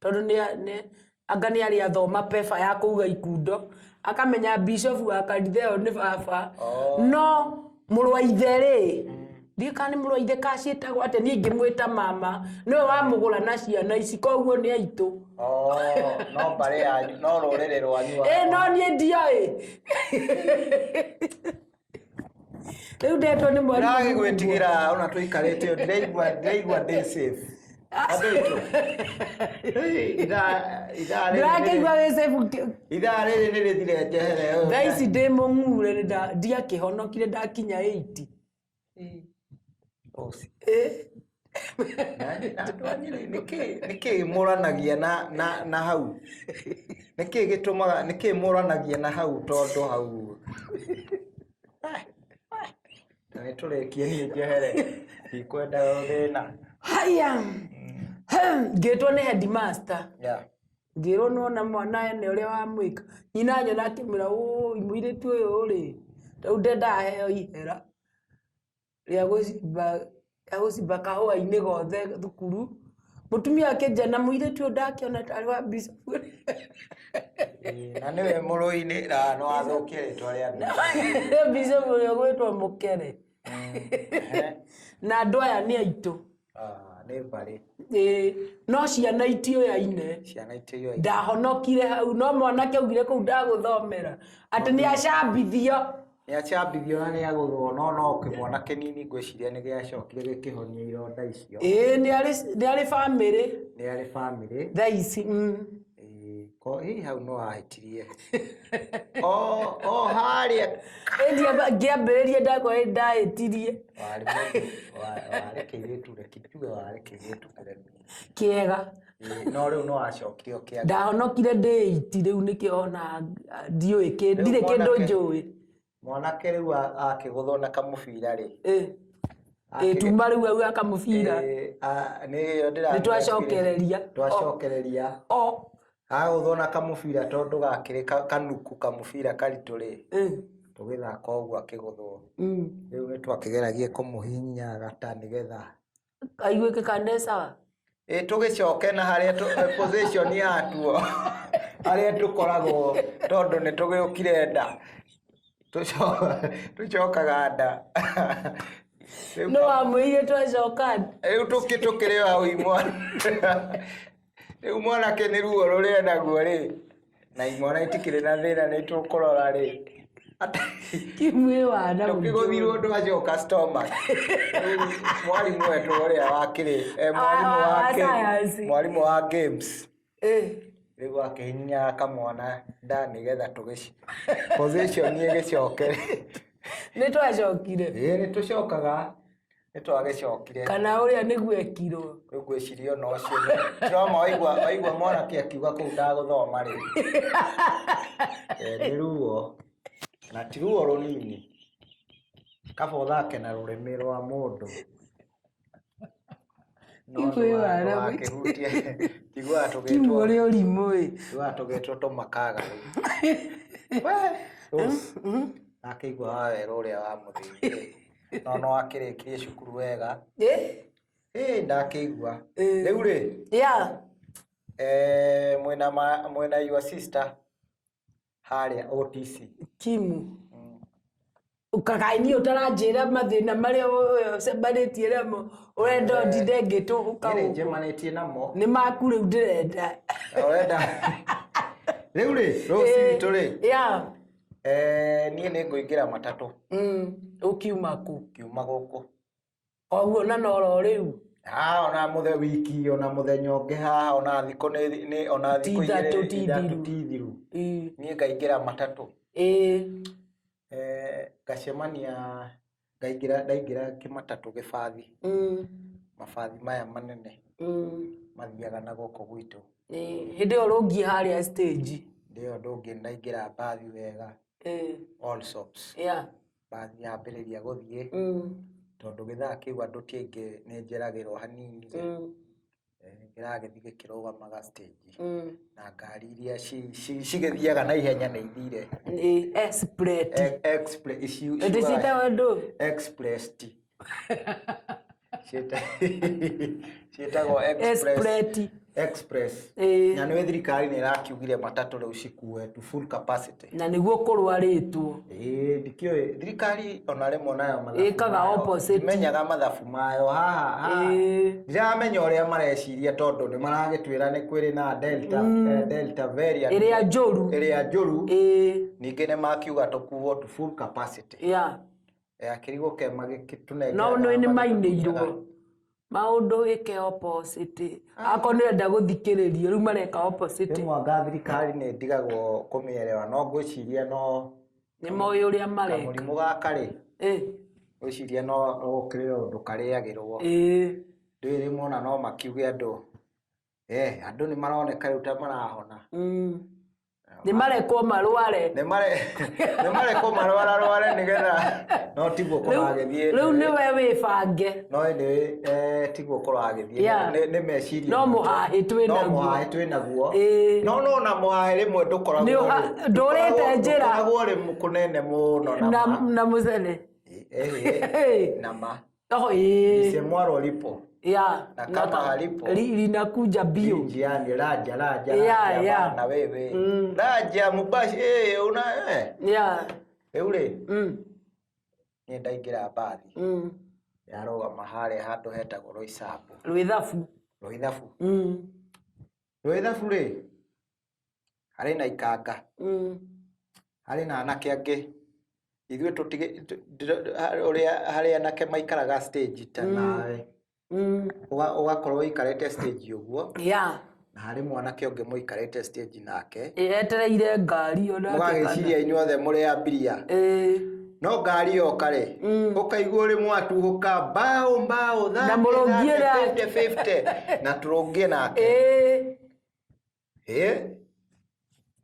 Tondũ anga nĩ arĩ athoma peba ya kũuga ikundo. Akamenya bishop wa kanitha ĩyo nĩ baba. Oh. No mũrũ wa ithe rĩ, Ndiũĩ kana nĩ mũrũ wa ithe kana ciĩtagwo atĩa, niĩ ingĩmwĩta mama, nĩwe wamũgũra na ciana ici, koguo nĩ aitũ. Oh, no mbarĩ yanyu, no rũrĩrĩ rwanyu. Ĩ no niĩ ndioĩ. Rĩu ndetwo nĩ mwarimũ. Ndĩragĩgwĩtigĩra ona tũikarĩte ũũ, ndĩraigua ndĩ safe. Andũ aitũ. Hey, ithaa rĩrĩ Ndĩrakĩigua wĩ safe. Ithaa rĩrĩ nĩ rĩthire njehere. Thaa ici ndĩ mũng'ure, ndiakĩhonokire ndakinya 80. Ũci. Ĩ. Na andũ a Nyĩrĩ nĩkĩ mũranagia na hau? Nĩkĩ gĩtũmaga, nĩkĩ mũranagia na hau tondũ hau? Na nĩ tũrĩkie niĩ njehere. Ndikwenda thĩna. Haya. Ngĩtwo nĩ headmaster. Yeah. Ngĩrwo nĩwona mwana ene ũrĩa wamwĩka. Nyina anyona akĩmwĩra, ũĩ mũirĩtu ũyũ rĩ, rĩu ndendaga heo ihera rĩa gũcimba kahũa-inĩ gothe thukuru. Mũtumia akĩnjia na mũirĩtu ũyũ ndakĩona tarĩ wa bishop. Na nĩwe mũrũi-inĩ na nĩ wathũkia rĩtwa rĩa bishop. Bishop ũrĩa ũgwĩtwo Mũkere. Na andũ aya nĩ aitũ. Ah, nĩ mbarĩ. Ĩĩ, no ciana itiũyaine. Ciana itiũyaine. Ndahonokire hau, no mwanake augire kũu ndagũthomera. Atĩ nĩ acambithio. Nĩ acambithio na nĩ agũthwo, no kĩmwana kĩnini ngwĩciria nĩ gĩacokire gĩkĩhonia ironda icio. Ĩĩ, nĩ arĩ bamĩrĩ. Nĩ arĩ bamĩrĩ. Thaa ici. Ĩĩ, ko hihi hau no ahĩtirie. O harĩa. Ĩndĩ ngĩambĩrĩria ndakora ndahĩtirie. Warĩ mũndũ, warĩ kĩirĩtu, reke njuge warĩ kĩirĩtu kĩremi. Kĩega. Ĩĩ, no rĩu no wacokire ũkĩaga. Ndahonokire ndĩ iti rĩu nĩkĩo ona ndiũĩ ndirĩ kĩndũ njũĩ. Mwanake rĩu akĩgũthwo na kamũbira rĩ. Ĩĩ. Ĩĩ, tuma rĩu au akamũbira. Nĩyo ndĩra- Nĩ twacokereria. Twacokereria. O. Agũthwo na kamũbira tondũ gakĩrĩ kanuku kamũbira karitũ rĩ. Tũgĩthaka ũguo akĩgũthwo. Rĩu nĩ twakĩgeragia kũmũhihinya gata nĩgetha Aiguĩke kana nĩ sawa. Ĩ tũgĩcoke na harĩa position yatuo harĩa tũkoragwo tondũ nĩ tũgĩũkire nda. Tũcokaga nda. No wamwĩrire twacoka nda. Rĩu tũkĩrĩ hau imwana. Rĩu mwanake nĩ ruo rũrĩa enaguo rĩ. Na imwana itikĩrĩ na thĩna nĩ tũkũrora rĩ. Kimwĩ wana Tũkĩgũthirwo twacoka stomach. Rĩu mwarimũ wetũ ũrĩa wakĩrĩ, mwarimũ wa Science. mwarimũ wa games. Rĩu akĩhihinya kamwana nda nĩgetha position ĩgĩcoke. Nĩ twacokire. Ĩĩ, nĩ tũcokaga. Nĩ twagĩcokire. Kana ũrĩa nĩguo ekirwo. Rĩu ngwĩciria ona ũcio nĩ trauma waigua mwanake akiuga kũu ndagũthoma rĩ. Nĩ ruo. Na ti ruo rũnini. Kaba ũthake na rũrĩmĩ rwa mũndũ. No Igwe wara ndũgakĩhutie. Tiguaga tũgĩtwo. Kiugo ũrĩa ũrimũ ĩ. Tiguaga tũgĩtwo tũmakaga rĩu. We, Rose. Akĩigua wawera ũrĩa wa mũthĩgi. No no akĩrĩkirie cukuru wega. Ĩ? Ĩ, ndakĩigua. Ĩ. Rĩu rĩ? Yeah. Mwĩna your sister harĩa OTC. Kimu. Kaĩ niĩ ũtaranjĩra mathĩna marĩa ũcemanĩtie namo, ũrenda ũndinde ngĩtũgũka Nĩ gũkũ. njemanĩtie namo. Nĩ maku rĩu ndĩrenda. Ũrenda. Rĩu rĩ, Rose witũ rĩ. Yeah. Niĩ nĩ ngũingĩra matatũ. Ũkiuma kũ? Ngiuma gũkũ. Koguo na noro rĩu. Ah, ona mũthe wiki, ona mũthenya ũngĩ haha, ona thikũ nĩ, ona thikũ Ti ithatũ igĩrĩ, ti ithatũ thiru. ti thiru. Ĩĩ. Niĩ ngaingĩra matatũ. Ĩĩ. Ngacemania, ngaingĩra, ndaingĩra kĩmatatũ gĩbathi. Mabathi maya manene. Mathiaga na gũkũ gwitũ. Ĩĩ, hĩndĩ ĩyo rũngiĩ harĩa stage. Hĩndĩ ĩyo ndũngĩ ndaingĩra mbathi wega. Ĩĩ. All shops. Yeah. Mbathi yambĩrĩria gũthiĩ. Tondũ gĩthaa kĩu andũ ti aingĩ nĩ njeragĩrwo hanini. Kĩragĩthiĩ gĩkĩrũgamaga stage. Na ngari iria cigĩthiaga na ihenya nĩ ithire. Ĩĩ, express. Express, ici Ĩndĩ ciugaga ciĩtagwo ndũ? Express T. Ciĩtagwo Express. Express. Express. Ĩĩ. Na nĩwe thirikari nĩ ĩrakiugire matatũ rĩu cikue to full capacity. Na nĩguo kũrwarĩtwo. Ĩĩ ndikĩũĩ thirikari ona rĩmwe nayo mathabu Ĩkaga mayo, opposite. ndimenyaga mathabu mayo haha haha. Ĩĩ. Ndiramenya ũrĩa mareciria tondũ nĩ maragĩtwĩra nĩ kwĩrĩ na delta, delta variant Ĩrĩa njũru. ĩrĩa njũru. Ĩĩ. Ningĩ nĩ makiuga tũkuo to full capacity. Yeah. Akĩrigwo ke magĩtũnengera No nĩ nĩ mainĩirwo. Maũndũ ĩke opposite. Akorwo nĩ ũrenda gũthikĩrĩrio rĩu mareka opposite. Rĩmwe anga thirikari nĩ ndigagwo kũmĩerewa no ngwĩciria no Nĩ moĩ ũrĩa mareka. kamũrimũ gaka rĩ Ĩĩ. ngwĩciria no gũkĩrĩ ũndũ karĩagĩrwo. Ĩĩ. Ndũĩ rĩmwe ona no makiuge andũ andũ nĩ maroneka rĩu ta marahona. Nĩ marekwo marware. Nĩ marekwo marwararware nĩgetha no tiguo kũragĩthiĩ. Rĩu nĩwe wĩbange. No anyway, tiguo kũragĩthiĩ. Yeah. Nĩ meciria. No mũhahĩ twĩ No naguo. mũhahĩ twĩ naguo. Ĩĩ. No no na mũhahĩ rĩmwe ndũkoragwo Nĩ ndũrĩte njĩra. Ndũkoragwo rĩ kũnene mũno na Na ma. na mũcere. Ĩĩ, na ma. Oh, ĩĩ. Lisemwalo lipo. Yeah. Na kama halipo. Linakuja bio. Njiani raja raja Yeah, raja yeah. bana wewe. Raja mubashi una Yeah. Rĩu rĩ niĩ ndaingĩra mbathi yarũgama harĩa handũ hetagwo Roysambu. Rwĩthabu. Rwĩthabu. Rwĩthabu rĩ harĩ na ikanga. Harĩ na anake angĩ ithuĩ tũtige ũrĩa harĩ anake maikaraga stage ta nawe. Ũgakorwo ũikarĩte stage ũguo. Yeah. Na harĩ mwanake ũngĩ mũikarĩte stage nake. Etereire ngari onake. Mũgagĩciria inyuothe mũrĩ abiria. Ĩĩ. No ngari yoka rĩ ũkaigua ũrĩ mwatuhũka mbaũ mbaũ Na mũrũngie nake. 50 50 na tũrũngie nake. Ĩĩ. Ĩĩ.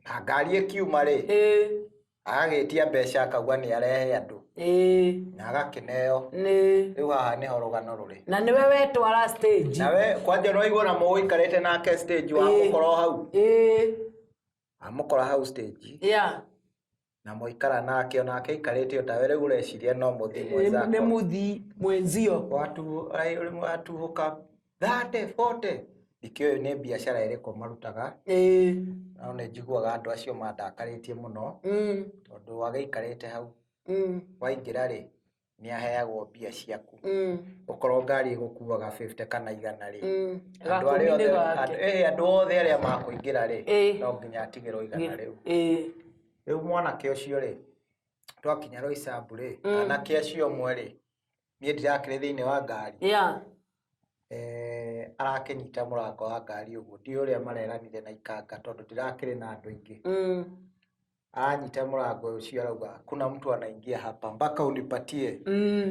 Na ngari ĩkiuma rĩ Ĩĩ. agagĩtia mbeca akauga nĩ arehe andũ Ĩĩ. na agakĩneo. Nĩ. Rĩu haha nĩho rũgano rũrĩ. Na nĩwe wetwara stage. Nawe kwanja no waigua na mũgũikarĩte nake stage wamũkora o hau. Ĩĩ. Wamũkora hau stage Yeah. na mũikara nake onake aikarĩte o tawe rĩu ũreciria no mũthiĩ mwenzako. Nĩ mũthii mwenzio. Watuhũka 30 40 ndikĩũĩ nĩ biacara ĩrĩkũ marutaga. Ĩĩ. No nĩ njiguaga andũ acio mandakarĩtie mũno tondũ wagĩikarĩte hau waingĩra rĩ nĩ aheagwo mbia ciaku. Okorwo ngari ĩgũkuaga 50 kana 100 rĩ andũ arĩa Gakũmi nĩ othe gake. andũ othe arĩa makũingĩra rĩ Ĩĩ. no nginya atigĩrwo 100 rĩu. Ĩĩ. Rĩu mwanake ũcio rĩ twakinya Roysambu rĩ anake acio amwe rĩ niĩ ndirakĩrĩ thĩinĩ wa ngari. Yeah. Arakĩnyita mũrango wa ngari ũguo ndiũĩ ũrĩa mareranire na ikanga tondũ ndirakĩrĩ na andũ aingĩ. Aranyita mũrango ũcio arauga kuna mtu anaingia hapa mpaka unipatie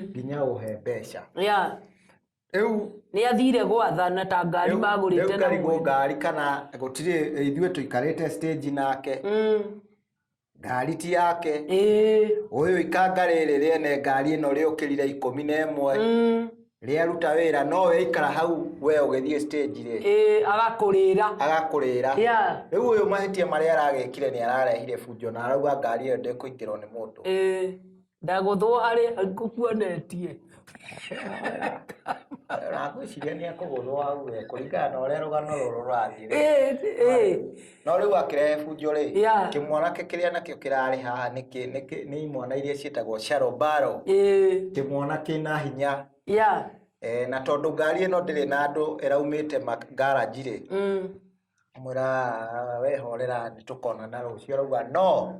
nginya ũhe mbeca. Yeah. Rĩu Nĩ athire gwathana ta ngari magũrĩte rĩu na ngarigwo mwene. ngari kana gũtirĩ ithuĩ tũikarĩte stage nake ngari ti yake. Ĩĩ. Ũyũ ikanga rĩrĩ rĩene ngari ĩno rĩũkĩrire 11 rĩaruta wĩra no we ikara hau we ũgĩthiĩ stage rĩ Ĩĩ agakũrĩra. agakũrĩra. Yeah. Rĩu ũyũ mahĩtia marĩa aragĩkire nĩ ararehire bunjo na arauga ngari ĩyo ndĩkũingĩrwo nĩ mũndũ. Ĩĩ. Ndagũthwo harĩa ngũkuonetie. Na ngwĩciria nĩ ekũgũthwo hau we kũringana na ũrĩa rũgano rũrũ rũrathiĩ. Ĩĩ. Ĩĩ. No rĩu akĩrehe bunjo rĩ Yeah. kĩmwanake kĩrĩa nakĩo kĩrarĩ haha nĩ imwana iria ciĩtagwo sharobaro. Ĩĩ. Kĩmwana kĩna hinya. Yeah. Na tondũ ngari ĩno ndĩrĩ na andũ ĩraumĩte garage rĩ mwĩra we horera nĩ tũkonana rũciũ arauga no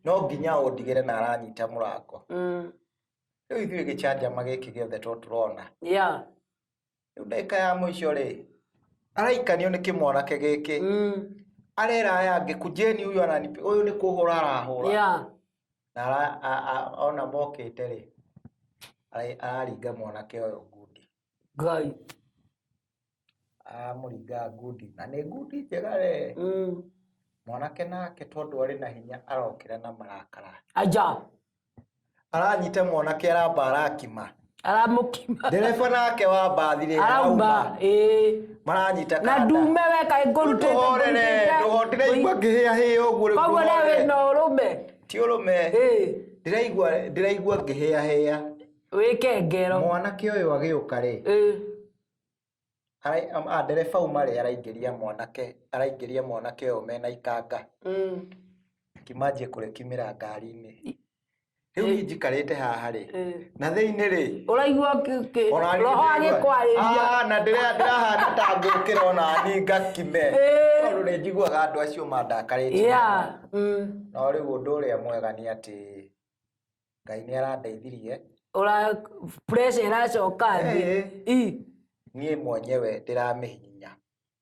no nginya ũndigĩre na aranyita mũrango. Rĩu ithuĩ gĩcanjama gĩkĩ gĩothe to tũrona. Yeah. Rĩu ndagĩka ya mũico rĩ araikanio nĩ kĩmwanake gĩkĩ arera aya angĩ kujeni huyu ananipi ũyũ nĩ kũhũra arahũra. Yeah. Na ona mokĩte rĩ araringa mwanake ũyũ ngundi. Ngai. Aramũringa ngundi na nĩ ngundi njega re. Mwanake nake tondũ arĩ na hinya arokĩra na marakara. Aja. Aranyita mwanake aramba arakima. Aramũkima. Ndereba nake wa mbathi rĩ Arauma. Ĩĩ. Maranyita Na kanda. ndume we kaĩ ngũrutĩte. Ndũhorere, ndĩraigua ngĩhĩahĩa ũguo rĩu Koguo nawe ndũhorere. wĩna ũrũme. Ti ũrũme. Ĩĩ. Ndĩraigua ngĩhĩahĩa. Wĩke ngero. Mwanake ũyũ agĩũka rĩ Ĩĩ. Ndereba uma rĩ, araingĩria mwanake ũyũ mena ikanga. Akĩmanjie kũrĩkimĩra ngari-inĩ. Rĩu niĩ njikarĩte haha rĩ, na thĩinĩ rĩ, Ũraigua ona niĩ roho ndĩraigua- agĩkwarĩria. Ah, na ndĩrahana ta ngũkĩra ona ni ngakime, tondũ nĩ njiguaga andũ acio mandakarĩtie. No rĩu ũndũ ũrĩa mwega nĩ atĩ Ngai nĩ arandeithirie. Ũra pressure ĩracoka thĩ. I Niĩ mwenyewe ndĩramĩhihinya.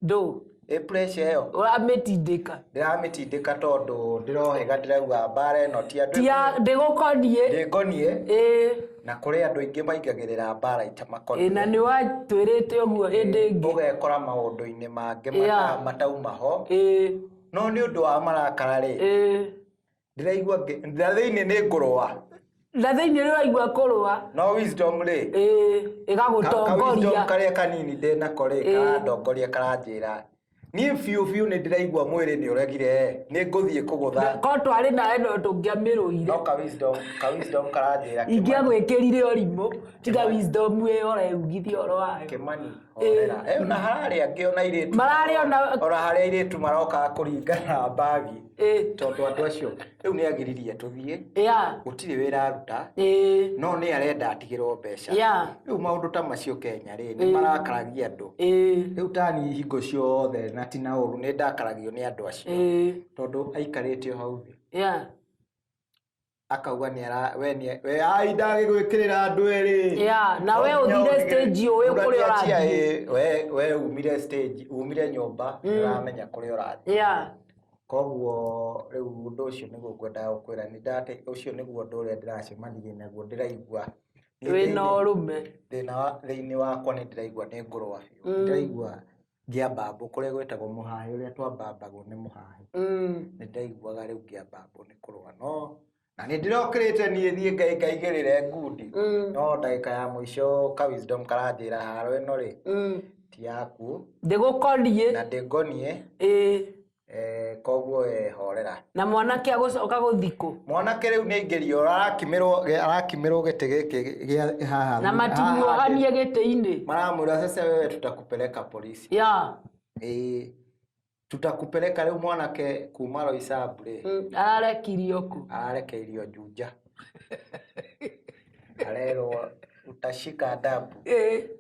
Ndũ. Ĩ pressure ĩyo. Ũramĩtindĩka. Ndĩramĩtindĩka tondũ ndĩrohĩga, ndĩrauga mbara ĩno ti andũ. Tia ndĩgũkoniĩ. Ndĩngoniĩ. Na kũrĩ andũ aingĩ maingagĩrĩra mbara itamakoniĩ. Na nĩ watwĩrĩte ũguo hĩndĩ ĩngĩ. Ũgekora maũndũ-inĩ mangĩ matauma ho. No nĩ ũndũ wa marakara rĩ, ndĩraigua na thĩinĩ nĩ ngũrũa. Na thĩinĩ nĩ ũraigua kũrũa. No wisdom rĩ, ka wisdom ĩgagũtongoria. Karĩa kanini ndĩnako rĩ, karandongoria, karanjĩra niĩ biũ biũ nĩ ndĩraigua mwĩrĩ nĩ ũregire, nĩ ngũthiĩ kũgũtha. Ko twarĩ nawe no tũngĩamĩrũire. No ka wisdom karanjĩra, Kĩmani, Ingĩagwĩkĩrire ũrimũ tiga wisdom ĩyo ũreugithia ũhoro wayo. Kĩmani, horera. Na hararĩ angĩ ona airĩtu. Mararĩ ona harĩ airĩtu marokaga kũringana mbagi, tondũ andũ acio rĩu nĩ agiririe tũthiĩ. Gũtirĩ wĩra aruta, no nĩ arenda atigĩrwo mbeca. Rĩu maũndũ ta macio Kenya rĩ, nĩ marakaragia andũ. Rĩu tani hingo ciothe na ti na ũru, nĩ ndakaragio nĩ andũ acio, tondũ aikarĩte o hau thĩ, akauga nĩ ara we nĩ we ai ndagĩgwĩkĩrĩra andũ erĩ. Na we No nginya ũthire ũndigĩre- stage ũĩ Mũndũ kũrĩa angĩachia, ũrathiĩ. ĩ, we umire stage, umire nyũmba, nĩ ũramenya kũrĩa ũrathiĩ. Koguo rĩu ũndũ ũcio nĩguo ngwendaga gũkwĩra, nĩ ndate ũcio nĩguo ũndũ ũrĩa ndĩracemanirie naguo, ndĩraigua niĩ Wĩna ũrũme. Thĩna wa thĩinĩ wakwa nĩ ndĩraigua nĩ ngũrũa biũ. Nĩ ndĩraigua ngĩambambwo kũrĩa gwĩtagwo mũhahĩ, ũrĩa twambambagwo nĩ mũhahĩ. Nĩ ndaiguaga rĩu ngĩambambwo nĩ kũrũa, no na nĩ ndĩrokĩrĩte niĩ thiĩ ngaigĩrĩre ngundi, no ndagĩka ya mũico ka wisdom karanjĩra haro ĩno rĩ, ti yaku. Ndĩgũkoniĩ. Na ndĩngoniĩ. Koguo we horera. Na mwanake agũcoka gũthikũ. Mwanake rĩu nĩ aingĩrio, arakimĩrwo gĩtĩ gĩkĩ gĩa haha. Na matimuohanie gĩtĩ-inĩ. Maramwĩra, "Sasa wewe tutakupeleka polisi." Ĩĩ, tutakupeleka. Rĩu mwanake kuma Roysambu rĩ, Ararekirio kũ? Ararekeirio Juja, arerwo utashika adabu.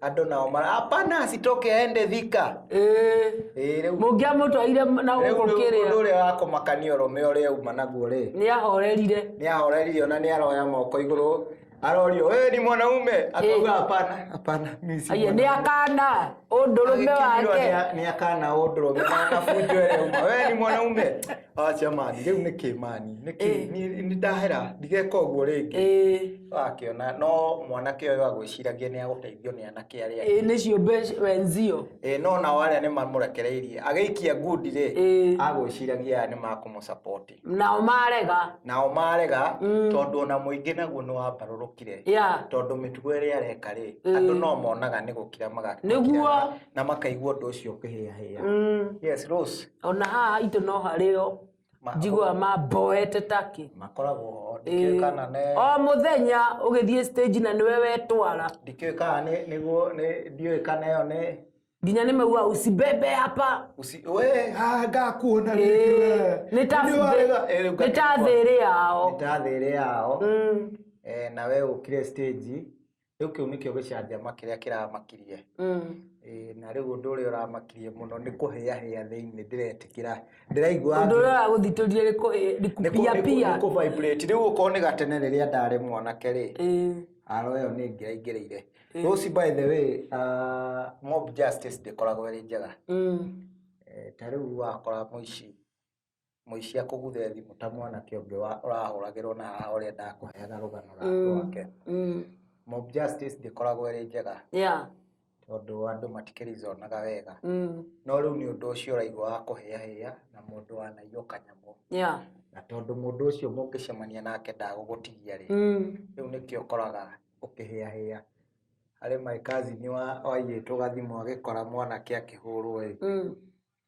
Andũ nao mara, "Hapana, asitoke, aende Thika." Ĩĩ, rĩu Mũngĩamũtwarire na rĩu gũkũ rĩu kĩrĩa. Ũndũ ũrĩa wakũmakania, ũrũme ũrĩa uma naguo rĩ, Nĩ ahorerire. Nĩ ahoreririe, ona nĩ aroya moko igũrũ, arorio, "Wewe ni mwanaume?" Akauga, "Hapana, hapana, mimi si Aya, nĩ mwanaume." akana ũndũrũme Agĩkinyirwo wake. nĩ akana ũndũrũme na bunjo ĩrĩa uma, "We ni mwanaume?" Acha mani, rĩu nĩ kĩ mani, nĩ kĩ nĩ ndahera, ndigeka ũguo rĩngĩ. Wakĩona no mwanake ũyũ agwĩciragia nĩ agũteithio nĩ anake arĩa Ĩĩ, nĩ ciũmbe wenzio. Ĩĩ, no nao arĩa nĩ mamũrekereirie agĩikia ngundi rĩ, agwĩciragia aya nĩ makũmũ-support. Nao marega. Nao marega, tondũ ona mũingĩ naguo nĩ wambarũrũkire, tondũ mĩtugo ĩrĩa areka rĩ, andũ no monaga nĩ gũkira Nĩguo. na makaigua ũndũ ũcio ũkĩhĩahĩa. Yes, Rose. Ona haha itũ no harĩo njiguaga mamboete takĩ. Makoragwo ho, ndikĩũĩ kana ne O mũthenya ũgĩthiĩ stage na nĩwe wetwara. Ndikĩũĩ kana nĩ nĩguo nĩ ndiũĩ kana ĩyo nĩ Nginya nĩ mauga usibebe hapa. Usi we haha ngakuona rĩngĩ we. Nĩ ta Nĩ warega. Ĩ, rĩu nĩ ta thĩrĩ yao. Nĩ ta thĩrĩ yao. Na we ũkire stage rĩu, kĩu nĩkĩo gĩcanjama kĩrĩa kĩramakirie. Ĩ, na rĩu ũndũ ũrĩa ũramakirie mũno nĩ kũhĩahĩa thĩinĩ, ndĩretĩkĩra ndĩraigua Ũndũ ũrĩa ũragũthitũrire nĩ kupia pia. Nĩ kũ vibrate rĩu, okorwo nĩ gatene rĩrĩa ndarĩ mwanake rĩ, haro ĩyo nĩ ingĩraingĩrĩire. Rũci, by the way, mob justice ndĩkoragwo ĩrĩ njega. Ta rĩu wakora mũici, mũici akũguthe thimũ ta mwanake ũngĩ ũrahũragĩrwo na haha ũrĩa ndakũheaga rũgano rwake. Mob justice ndĩkoragwo ĩrĩ njega, tondũ andũ matikĩrizonaga wega. No rĩu nĩ ũndũ ũcio ũraigua wa kũhĩahĩa na mũndũ wanaiywo kanyamũ, na tondũ mũndũ ũcio mũngĩcemania nake ndagũgũtigia rĩ, rĩu nĩkĩo ũkoraga ũkĩhĩahĩa. Harĩ my cousin waiyĩtwo gathimũ, agĩkora mwanake akĩhũrwo ĩ.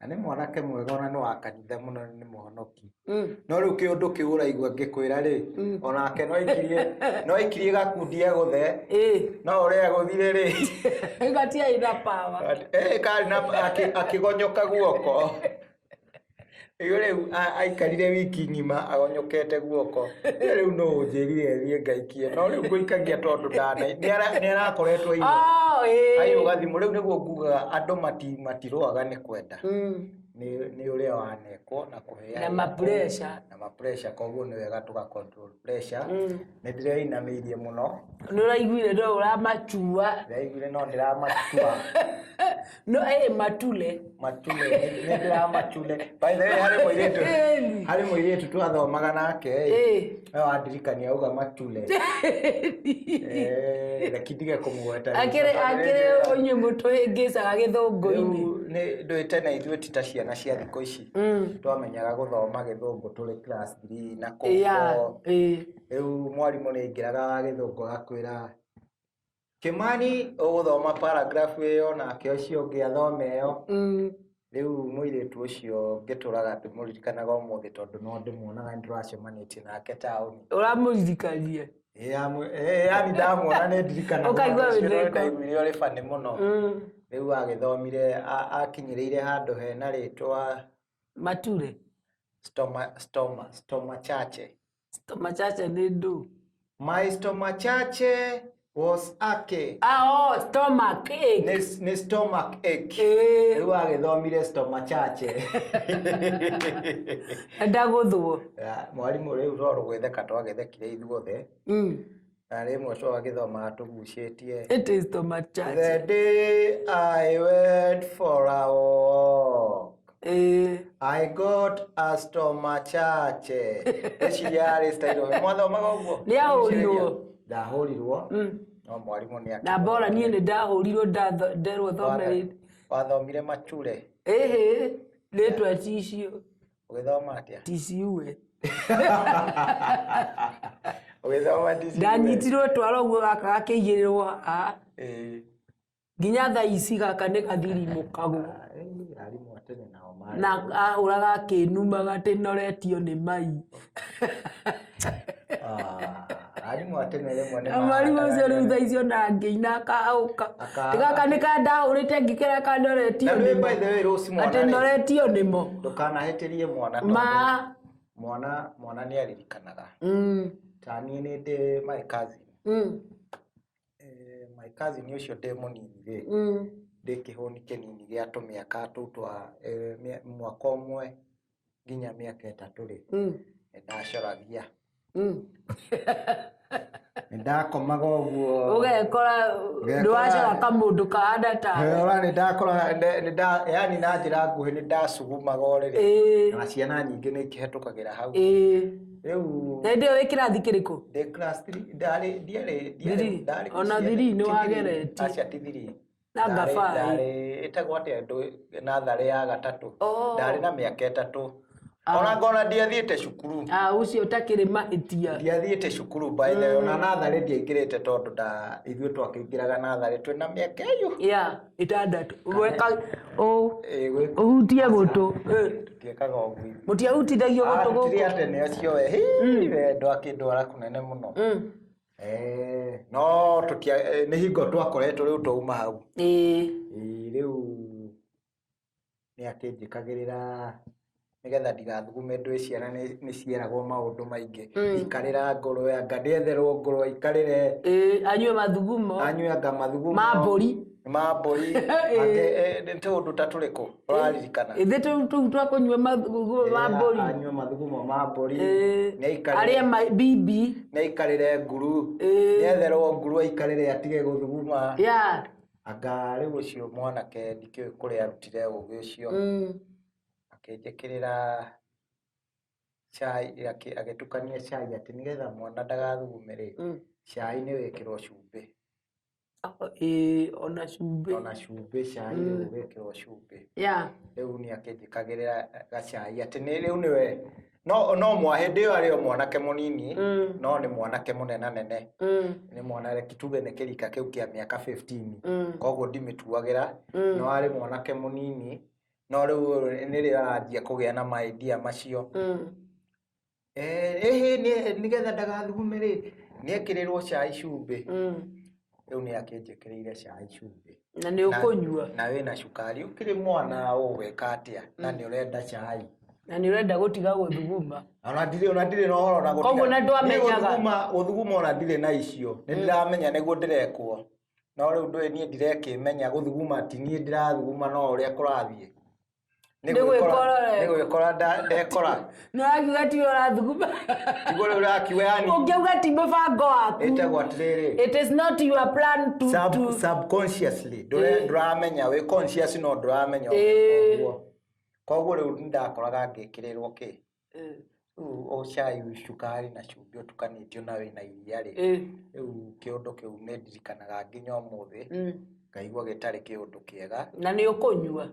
Na nĩ mwanake mwega ona nĩ wa kanitha mũno nĩ mũhonoki. Mm. No rĩu kĩũndũ kĩu ũraigua ngĩkwĩra rĩ, onake no aikirie gakundi egũthe. No ũrĩa egũthire rĩ, Gatiarĩ na power. Karĩ na akĩgonyoka guoko. Rĩu aikarire wiki ng'ima agonyokete guoko. Rĩu no ũnjĩrire thiĩ ngaikie, no rĩu ngũikagia tondũ ndana nĩ arakoretwo aiywo. Oh, ĩĩ. Aiywo gathimũ. Rĩu nĩguo ngugaga andũ matirũaga nĩ kwenda. Nĩ ũrĩa wanekwo na kũhĩa. Na ma-pressure. Na ma-pressure, koguo nĩ wega tũga control pressure. Nĩ ndĩreinamĩirie mũno. Nĩ ũraiguire no ũramacua. Ndĩraiguire no ndĩramatua. No ĩ matule. Matule, nĩ ndĩramatule. By the way, harĩ mũirĩtu Ĩni. harĩ mũirĩtu twathomaga nake Ĩ. no wandirikania auga matule. Reke ndige kũmũgweta. Akĩrĩ inyuĩ mũtũhĩngĩcaga gĩthũngũ-inĩ. Rĩu nĩ ndũĩ tene ithuĩ ti ta ciana cia thikũ ici. Twamenyaga gũthoma gĩthũngũ tũrĩ class 3 na kũu 4. Rĩu mwarimũ nĩ aingĩraga wa gĩthũngũ agakwĩra, "Kĩmani, ũgũthoma paragraph ĩyo, nake ũcio ũngĩ athome ĩyo." Rĩu mũirĩtu ũcio ngĩtũraga ndĩmũririkanaga ũmũthĩ tondũ no ndĩmuonaga, nĩ tũracemanĩtie nake taũni. Ũramũririkania. Yani ndamuona nĩ ndirikanaga. Ũkaigua ũndũ ũcio, wĩtheko. ndaiguire ũrĩ funny mũno. Rĩu agĩthomire akinyĩrĩire handũ hena rĩtwa Mature. Stoma chache. Machache nĩ ndũ? My stomach chache was ake. Ah, oh, stomach ache. Nĩ stomach ache. Rĩu agĩthomire stoma chache. Ndagũthwo. Ya, mwarimũ rĩu to gwĩtheka twagĩthekire ithuothe. Na rĩmwe twagĩthomaga tũgucĩtie. It is stomach chache. The day I went for a walk, I got a stomach chache. Ĩciria yarĩ style ũyũ. Mwathomaga ũguo? Nĩ ahũrirwo? Ndahũrirwo. No mwarimũ nĩ Na bora niĩ nĩ ndahũrirwo nderwo thome rĩngĩ. Wathomire macure. Ĩhĩ, rĩtwa ti icio. Ũgĩthoma atĩa? Ticiue. Ũgĩthoma TCU? Ndanyitirwo twara ũguo gaka gakĩigĩrĩrwo haha. Nginya thaa ici gaka nĩ gathirimũkagwo. Arimũ a tene nao marĩ. Na ahũraga akĩnumaga atĩ noretio nĩ mai. Ah, arimũ a tene rĩmwe nĩ Na mwarimũ ũcio rĩu mahandaga thaa icio na ngĩina akahũka. Gaka nĩ kandahũrĩte ngĩkĩra kanoretio Na nĩ nĩmo. by the way Rose, mwana Atĩ rĩ, noretio nĩmo. ndũkanahĩtĩrie mwana tondũ Ma. mwana nĩ aririkanaga. Ta niĩ nĩ ndĩ my cousin. My cousin ũcio ndĩ mũnini rĩ, ndĩ kĩhũni kĩnini gĩa tũmĩaka tũu twa mwaka ũmwe nginya mĩaka 3 rĩ, nĩ ndacoragia. Nĩ ndakomaga ũguo. Ũgekora nĩ wacora kamũndũ kahana tawe. Ora nĩ ndakora yani na njĩra nguhĩ nĩ ndacugumaga ũrĩrĩ. Na ciana nyingĩ nĩ ikĩhetũkagĩra hau. Rĩu Na hĩndĩ ĩyo wĩ kĩrathi kĩrĩkũ? Ndĩ class 3, ndarĩ ndiarĩ ndiarĩ Three. ndarĩ Ona three nĩ wageretie. Aca, ti three. Na ngaba. Ndarĩ ĩtagwo atĩa natharĩ ya gatatũ. Oh. Ndarĩ na mĩaka 3. Ona ngona ndiathiĩte cukuru. Ah, ũcio ũtakĩrĩ mahĩtia. Ndiathiĩte cukuru by the way, ona natharĩ ndiaingĩrĩte tondũ nda ithuĩ twakĩingĩraga natharĩ twĩna mĩaka ĩyo. Ya 6 weka ũ Ĩ, ũhutie gũtũ. Tũtiĩkaga ũguo ithuĩ. Mũtiahutithagio gũtũ Tũtirĩ gũkũ. atene acio we. Hii, we ndwakĩndwara kũnene mũno. No tũtia nĩ hingo twakoretwo rĩu twauma hau. Ĩ, rĩu nĩ akĩnjĩkagĩrĩra nĩgetha ndigathugume ndwĩ ciana nĩ cieragwo maũndũ maingĩ. Ikarĩra ngũrwe, anga ndĩetherwo ngũrwe ikarĩre. Ĩ, anyue mathugumo. Anyue anga mathugumo. Ma mbũri. Ma mbũri. Angĩ, nĩ tũũndũ ta tũrĩkũ ũraririkana? Ĩthĩ tũu tũu twa kũnyua mathugumo ma mbũri. Anyue mathugumo ma mbũri. Nĩ aikarĩre Arĩe bibi. Nĩ aikarĩre nguru. Nĩetherwo nguru aikarĩre atige gũthuguma. Anga rĩu ũcio mwanake ndikĩũĩ kũrĩa arutire ũgĩ ũcio. Akĩnjĩkĩrĩra cai, agĩtukania cai atĩ nĩgetha mwana ndagathugume rĩ, cai nĩ wĩkĩrwo cumbĩ. Oh, ĩ, ona cumbĩ. Ona cumbĩ, cai rĩu wĩkĩrwo cumbĩ. Rĩu nĩ akĩnjĩkagĩrĩra gacai atĩ nĩ rĩu nĩwe no mwa hĩndĩ ĩyo arĩ o mwanake mũnini, no nĩ mwanake mũnenanene. Nĩ mwana, reke tuge nĩ kĩrika kĩu kĩa mĩaka 15. Koguo ndimĩtuagĩra, no arĩ mwanake mũnini. No rĩu nĩrĩo aranjia kũgĩa na maidia macio. Ĩhĩ nĩgetha ndagathugume rĩ, nĩekĩrĩrwo cai cumbĩ. Rĩu nĩ akĩnjĩkĩrĩire cai cumbĩ. Na nĩ ũkũnyua. Na wĩna cukari, ũkĩrĩ mwana ũgwĩka atĩa na nĩ ũrenda cai. Na nĩ ũrenda gũtiga gũthuguma. Ona ndirĩ na ũhoro na gũtiga. Koguo na ndwamenyaga. Niĩ gũthuguma ona ndirĩ na icio. Nĩ ndĩramenya nĩguo ndĩrekwo. No rĩu ndũĩ niĩ ndirekĩmenya gũthuguma ti niĩ ndĩrathuguma no ũrĩa kũrathiĩ. Nĩ gwĩkora Nĩ gwĩkora ndekora. Nĩ ũrakiuga tiwe ũrathuguma. Tiguo rĩu ũrakiuga yani. Ũngĩauga ti mũbango waku. Ĩtagwo atĩrĩrĩ. It is not your plan to to Subconsciously ndũramenya wĩ conscious no ndũramenya ũguo. Koguo rĩu nĩndakoraga ngĩkĩrĩrwo kĩ. Rĩu o cai cukari na cumbĩ ũtukanĩtio na wĩna iria rĩ. Rĩu kĩũndũ kĩu nĩ ndirikanaga nginya ũmũthĩ. Ngaigua gĩtarĩ kĩũndũ kĩega. Na nĩ ũkũnyua.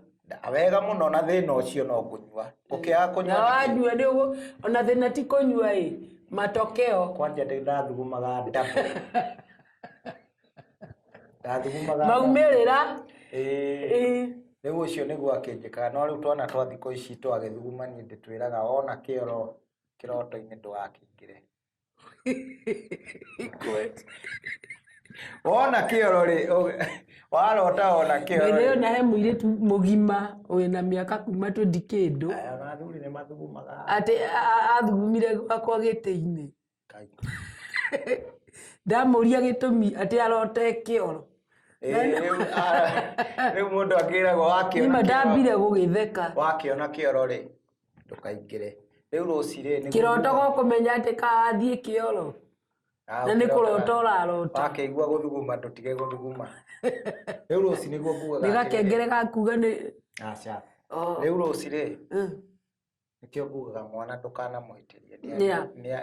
Wega mũno na thĩna ũcio no ngũnyua. Ngũkĩaga kũnyua. Na wanyua nĩ ũgũ ona thĩna ti kũnyua ĩ. Matokeo. Kwanja ndathugumaga double. Ndathugumaga. Maumĩrĩra. Rĩu ũcio nĩguo akĩnjĩkaga no rĩu twana twa thikũ ici twagĩthuguma niĩ ndĩtwĩraga wona kĩoro kĩroto-inĩ ndũgakĩingĩre. Wona kĩoro rĩ, warota wona kĩoro By the way, rĩ. ona he mũirĩtu mũgima wĩna mĩaka kuma 20 kĩndũ. Aya, ona athuri nĩ mathugumaga. Atĩ athugumire gwakwa gĩtĩ-inĩ. Ndamũria gĩtũmi atĩ arote kĩoro. Rĩu mũndũ akĩragwo wakĩona Nĩma ndambire gũgĩtheka. Wakĩona kĩoro rĩ, ndũkaingĩre. Rĩu rũci rĩ, nĩguo Kĩroto gũkũmenya atĩ kawathiĩ kĩoro. Na nĩ kũrota ũrarota. Wakĩigua gũthuguma ndũtige gũthuguma. Rĩu rũci nĩguo ngugaga Nĩ gakengere gakuga nĩ Aca. Rĩu rũci rĩ, nĩkĩo ngugaga mwana ndũkanamũhĩtĩrie.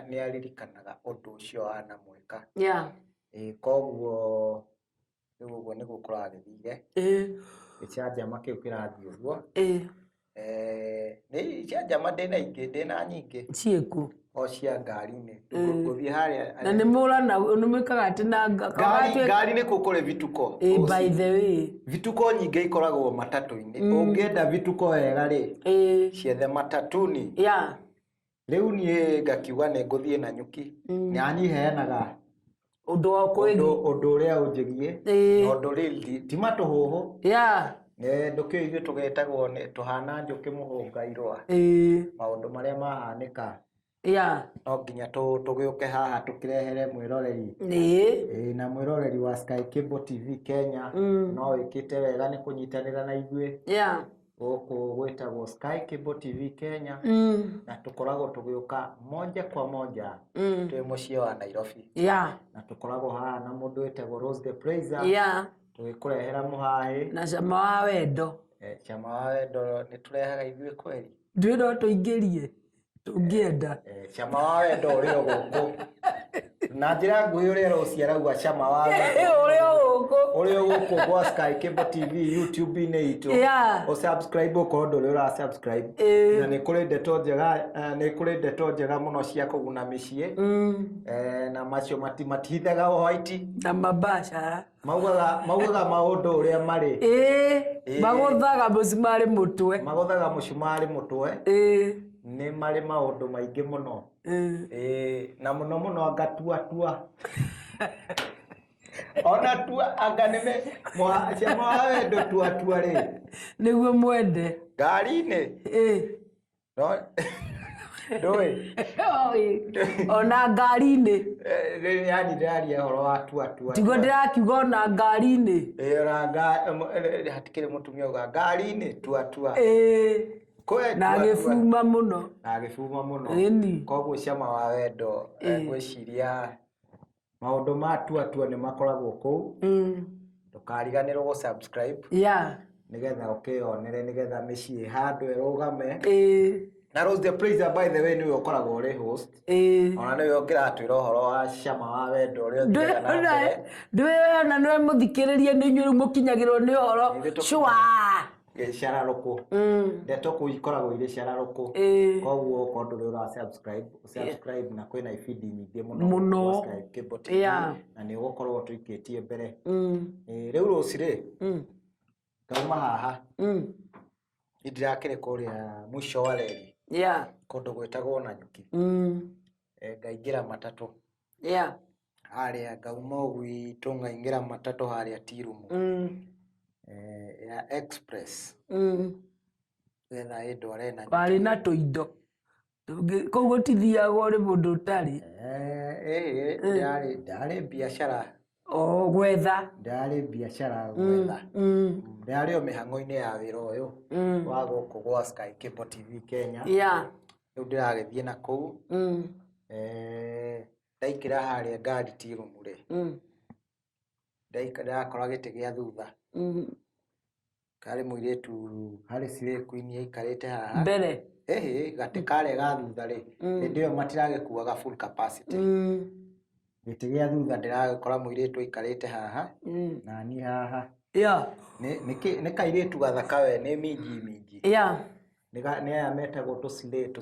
Nĩ aririkanaga ũndũ ũcio wanamwĩka. Koguo rĩu ũguo nĩguo kũragĩthire. Gĩcanjama kĩu kĩrathiĩ ũguo. Nĩ icanjama ndĩna ingĩ, ndĩna nyingĩ. Ciĩkũ? O cia ngari-inĩ. Ngũthiĩ harĩa. Na nĩ mũrana, nĩ mwĩkaga atĩ na Ngari nĩkuo kũrĩ vituko. By the way. Vituko nyingĩ ikoragwo matatũ-inĩ. Ũngĩenda vituko wega rĩ, ciethe matatuni. Rĩu niĩ ngakiuga nĩ ngũthiĩ na nyuki. Na niĩ heanaga Ũndũ wa kwĩgi. Ũndũ ũrĩa ũnjĩgiĩ. Na ũndũ real ti matũhũhũ. Ndũkĩũĩ ithuĩ tũgetagwo nĩ tũhana njũkĩ mũhũnga irũa. Maũndũ marĩa mahanĩka. No nginya tũgĩũke haha tũkĩrehere mwĩroreri. Na mwĩroreri wa Sky Cable TV Kenya. No wĩkĩte wega nĩ kũnyitanĩra na ithuĩ. Gũkũ gwĩtagwo Sky Cable TV Kenya. Na tũkoragwo tũgĩũka moja kwa moja. Twĩ mũciĩ wa Nairobi. Na tũkoragwo haha na mũndũ wĩtagwo Rose the Praiser. Tũgĩkũrehera mũhahĩ. Na cama wa wendo. Cama wa wendo nĩ tũrehaga ithuĩ kweri. Ndũĩ no tũingĩrie. Tũngĩenda. Cama wa wendo ũrĩ o gũkũ. Na njĩra nguhĩ ũrĩa Rose arauga cama wa wendo. Ũrĩ o gũkũ. Ũrĩ o gũkũ gwa Sky Cable TV YouTube-inĩ itũ. Ũ subscribe okorwo ndũrĩ ũra subscribe. Na nĩ kũrĩ ndeto njega, nĩ kũrĩ ndeto njega mũno cia kũguna mĩciĩ. Na macio matihithaga white. Na mabacara. Maugaga maũndũ ũrĩa marĩ. Magũthaga mũcumarĩ mũtwe. Magũthaga mũcumarĩ mũtwe. Nĩ marĩ maũndũ maingĩ mũno. Na mũno mũno anga tua tua. Ona tua anga nĩme cama wa wendo tua tua rĩ. Nĩguo mwende. Ngari-inĩ. No, ndũĩ. Ona ngari-inĩ. Yani ndĩraria ũhoro wa tua tua. Tiguo ndĩrakiuga ona ngari-inĩ. Ona hatikĩrĩ mũtumia uga ngari-inĩ tua tua. Kwe Na tua tua. agĩbuma mũno. Na agĩbuma mũno. Koguo cama wa wendo, ngwĩciria maũndũ ma tua tua nĩ makoragwo kũu. Ndũkariganĩrwo gũ subscribe. Nĩgetha ũkĩyonere, nĩgetha mĩciĩ handũ ĩrũgame. Na Rose the Praiser, by the way, nĩwe ũkoragwo ũrĩ host. Ona nĩwe ũngĩratwĩra ũhoro wa cama wa wendo ũrĩa ũthiaga na mbere. Ndũĩ ona nĩwe mũthikĩrĩrie, nĩ inyuĩ rĩu mũkinyagĩrwo nĩ ũhoro. Ithuĩ tũkinyagĩrwo. Cua. Cararũkũ. Ndeto kũu ikoragwo irĩ cararũkũ. Koguo okorwo ndũrĩ ũra subscribe, subscribe na kwĩna ibindi nyingĩ mũno Mũno. gwa Sky Cable TV. Na nĩ ũgũkorwo tũikĩtie mbere. Rĩu Rose rĩ, ngauma haha. Niĩ ndirakĩrĩ kũrĩa mũico wa reri Yeah. kũndũ gwĩtagwo Nanyuki. Ngaingĩra matatũ Yeah. harĩa, ngauma o gwitũ ngaingĩra matatũ harĩa Tirumu ya Express getha ĩndware Nanyuki. Warĩ na tũindo. Kũu gũtithiagwo nĩ mũndũ ũtarĩ. Ĩĩ, ndarĩ biacara. O gwetha. Ndarĩ biacara gwetha. Ndarĩ o mĩhang'o-inĩ ya wĩra ũyũ wa gũkũ gwa Sky Cable TV Kenya. Yeah. Rĩu ndĩragĩthiĩ na kũu. Ndaingĩra harĩa ngari Tirumu rĩ, ndakora gĩtĩ gĩa thutha. Karĩ mũirĩtu harĩ slay queen aikarĩte haha. Mbere. Ĩhĩ, gatĩ karĩa ga thutha rĩ, hĩndĩ ĩyo matiragĩkuaga full capacity. Gĩtĩ gĩa thutha ndĩragĩkora mũirĩtu aikarĩte haha na niĩ haha. Yeah. Nĩ kairĩtu gathaka we, nĩ minji minji. Yeah. Nĩ aya metagwo tũ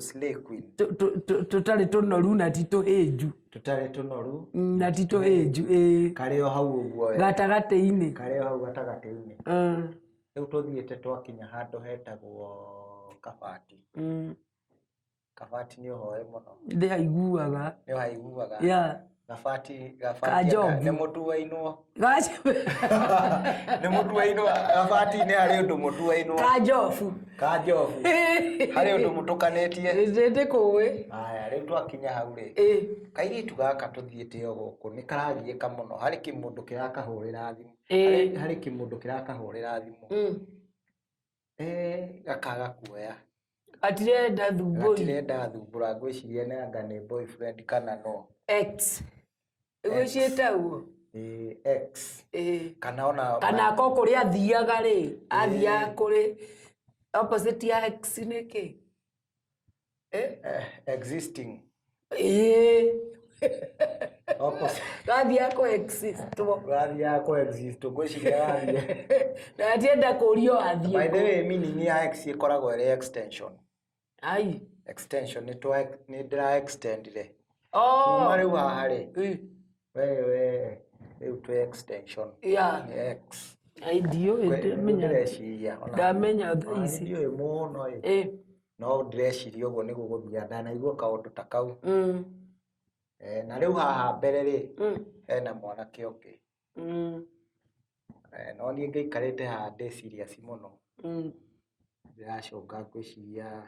slay queen. Tũtarĩ tũnoru na ti tũhĩnju. Tũtarĩ tũnoru. Na ti tũhĩnju, ĩĩ. Karĩ o hau ũguo we. Gatagatĩ-inĩ. Karĩ o hau gatagatĩ-inĩ. Rĩu tũthiĩte twakinya handũ hetagwo Kabati. Kabati nĩ ũhoe mũno. Ndĩhaiguaga. Nĩ ũhaiguaga. Yeah. Gabati, Gabati Kajobu. nĩ mũtuainwo. Gaca- Nĩ mũtuainwo Gabati-inĩ harĩ ũndũ mũtuainwo. Kanjobu. Kanjobu. Harĩ ũndũ mũtũkanĩtie. Ndĩkũĩ. Haya, rĩu twakinya hau rĩ. Kairĩtu gaka tũthiĩte o gũkũ nĩ karagiĩka mũno. Harĩ kĩmũndũ kĩrakahũrĩra thimũ. Harĩ kĩmũndũ kĩrakahũrĩra thimũ. Gakaga kuoya. Gatirenda thumbũri. Gatirenda thumbũra, ngwĩciria nĩ anga nĩ boyfriend kana no. Ex. Nĩguo ciĩtagwo. Ĩĩ, ex. Ĩĩ. Kana ona Kana ko kũrĩa athiaga rĩ, athiaga kũrĩ opposite ya ex nĩ kĩ? Existing. Ĩĩ. Opposite. Gathiaga kũ exist wo. Gathiaga kũ exist, ngwĩciria gathiĩ. Na gatienda kũrio athiĩ. By the way, meaning ya ex ĩkoragwo ĩrĩ extension. Ai. Extension nĩ twa nĩ ndĩra extendire. Oh. Kuma rĩu haha rĩ. We rĩu twĩ extension. Yeah. Nĩ ex. Ai, ndiũĩ, ndamenya. Ndĩreciria ona. Ndamenya thaa Ona ici. ndiũĩ mũno ĩ. No ndĩreciria ũguo nĩguo gũthiaga, ndanaigua kaũndũ ta kau. Na rĩu haha mbere rĩ, hena mwanake ũngĩ. No niĩ ngĩikarĩte haha ndĩ serious mũno. Ndĩracũnga ngwĩciria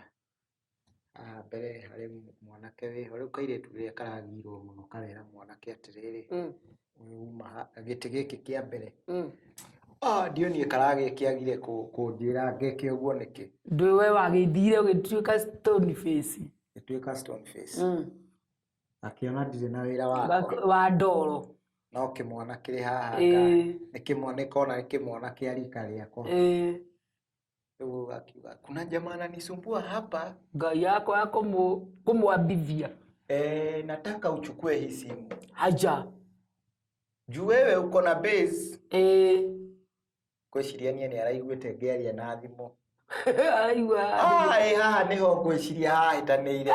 haha mbere harĩ mwanake wĩho. Rĩu kairĩtu rĩrĩa karagirwo mũno karera mwanake atĩrĩrĩ, ũyũ uma gĩtĩ gĩkĩ kĩa mbere. Ah, ndionire karagĩkĩagire kũnjĩra ngĩke ũguo nĩkĩ. Ndũĩ we wagĩthire ũgĩtuĩka stone face. Ngĩtuĩka stone face. Akĩona ndirĩ na wĩra wakwa. Wa ndoro. No kĩmwana kĩrĩ haha nĩ kĩmwana kona nĩ kĩmwana kĩa rika rĩakwa. Rĩu akiuga kuna jamaa ananisumbua hapa. Ngai yakwa ya kũmwambithia. Nataka uchukue hii simu. Haja. Juu wewe uko na base. Ngwĩciria niĩ nĩ araiguĩte ngĩaria na thimũ. Araigua. Ah, ĩ haha nĩho ngwĩciria hahĩtanĩire.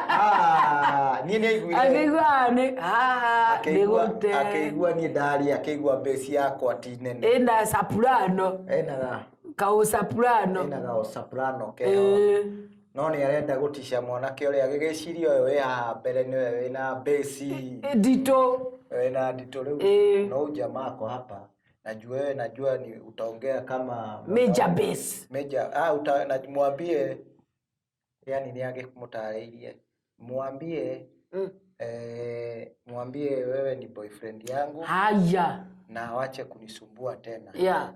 Ah, niĩ nĩ aiguire. Akĩigua nĩ haha nĩ gũte. Akĩigua niĩ ndaria, akĩigua base yakwa ti nene. Ĩna soprano. Ĩna Kaũ soprano. Ĩna gaũ soprano keho. No nĩ arenda gũtica mwanake ũrĩa agĩgĩciria ũyũ wĩ haha mbere nĩwe wĩna base. Nditũ. Wĩna nditũ rĩu. No jamaa ako hapa. Najua wewe, najua ni utaongea kama major base. Major, ah, uta, na mwambie yani ni agĩmũtarĩirie. Mwambie mwambie wewe ni boyfriend yangu. Haya. Na wache kunisumbua tena. Yeah.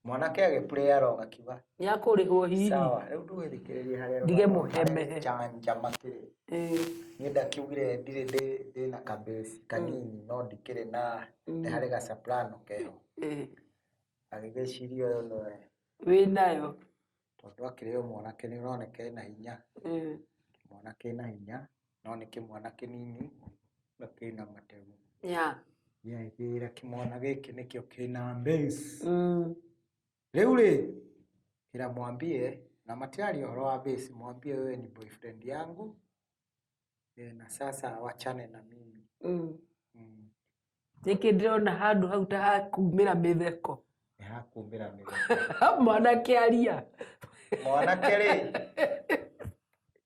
Mwanake agĩplay along akiuga Nĩakũrĩhwo hihi. Sawa, rĩu ndũgĩthikĩrĩrie harĩa Ndige rũgano mũhemehe. Chanja makĩrĩ. Niĩ ndakiugire ndirĩ ndĩna kabesi kanini no ndikĩrĩ na nĩ harĩ ga soprano keho. Agĩgĩciria ũyũ nĩwe Wĩnayo. Tondũ akĩrĩ o mwanake nĩ ũroneka ena hinya. Mwanake ena hinya no nĩ kĩmwana kĩnini na kĩna mategu. Yeah. Nĩagĩkĩra kĩmwana gĩkĩ nĩkĩo kĩna base. Rĩu rĩ, kĩra mwambie na matiraria ũhoro wa base, mwambie wewe ni boyfriend yangu na sasa wachane na mimi. Nĩkĩ ndĩrona handũ hau ta hakumĩra mĩtheko. Nĩ hakumĩra mĩgate. Mwanake aria. Mwanake rĩ,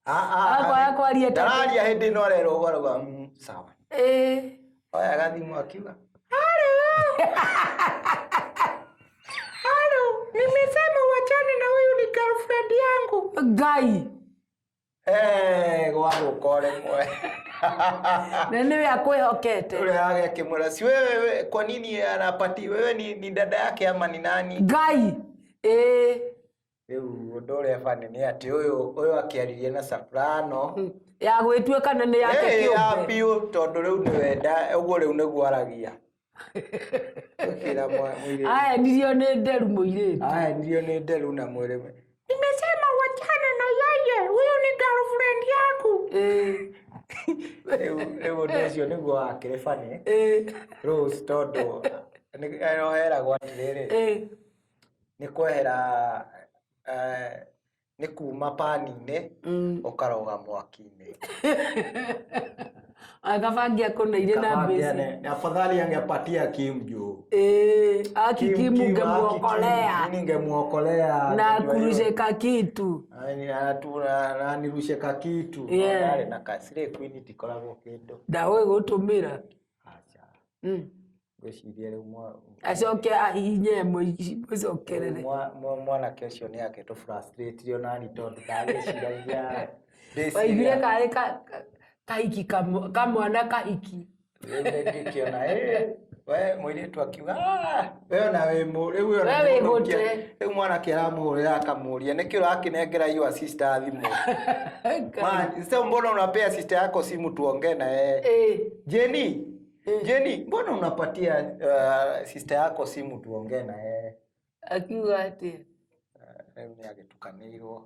Akwaga kwaria tondũ- ndararia hĩndĩ ĩno arerwo ũguo arauga, sawa." Oya gathimũ akiuga, "Halo, nimesema uachane na huyu, ni girlfriend yangu." Ngai. "Eh, gwathũka o rĩmwe." Na nĩwe akwĩhokete. Ũrĩa wake akĩmwĩra, "Si wewe, kwa nini anapati wewe ni dada yake ama ni nani?" Ngai. Ĩĩ. Rĩu ũndũ ũrĩa bani nĩ atĩ ũyũ akĩaririe na soprano Ya gwĩtua kana nĩ yake ya kĩũmbe. Biũ, tondũ rĩu nĩwe ũguo rĩu nĩguo aragia. Ũkĩra mũirĩtu. Ahendirio nĩ nderu mũirĩtu. Ahendirio nĩ nderu na mwĩrĩ. "Nimesema wachane na yeye, huyu ni girlfriend yangu." Rĩu ũndũ ũcio nĩguo wakĩrĩ bani Rose, tondũ heragwo atĩrĩrĩ, nĩ kwehera, nĩ kuma pani-inĩ ũkaroga mwaki-inĩ. Akabangia akũneire na Kama mbĩci. Afadhali angepatia Kim juu. Aki Kim, Kim Kim, aki ungemuokolea. Kim, ningemuokolea. Na Ndio hiyo. kurushe kakitu. Ani- ananirushe kakitu. Ndarĩ na kasirĩ queen itikoragwo kĩndũ. Ndawa ĩgũtũmĩra. Aca. Ngwĩciria rĩu Acoke ahihinye ĩmwe mũcokerere. Mwanake ũcio nĩ akĩtũ frustrate onani tondũ ndagĩciragia. Waiguire karĩ kahiki kamwana kahiki. Rĩu ngĩkĩona, we mũirĩtu akiuga, "Ah, we ona wĩ rĩu we ona We wĩ nĩ mũthũkia." gũte. Rĩu mwanake aramũhũrĩra akamũria, "Nĩkĩ ũrakĩnengera your sister thimũ? Man, sasa mbona unapea sister yako simu tuongee na yeye?" "Jenny, Jenny, mbona unapatia sister yako simu tuongee na yeye?" Akiuga atĩa? Rĩu nĩ agĩtukanĩirwo.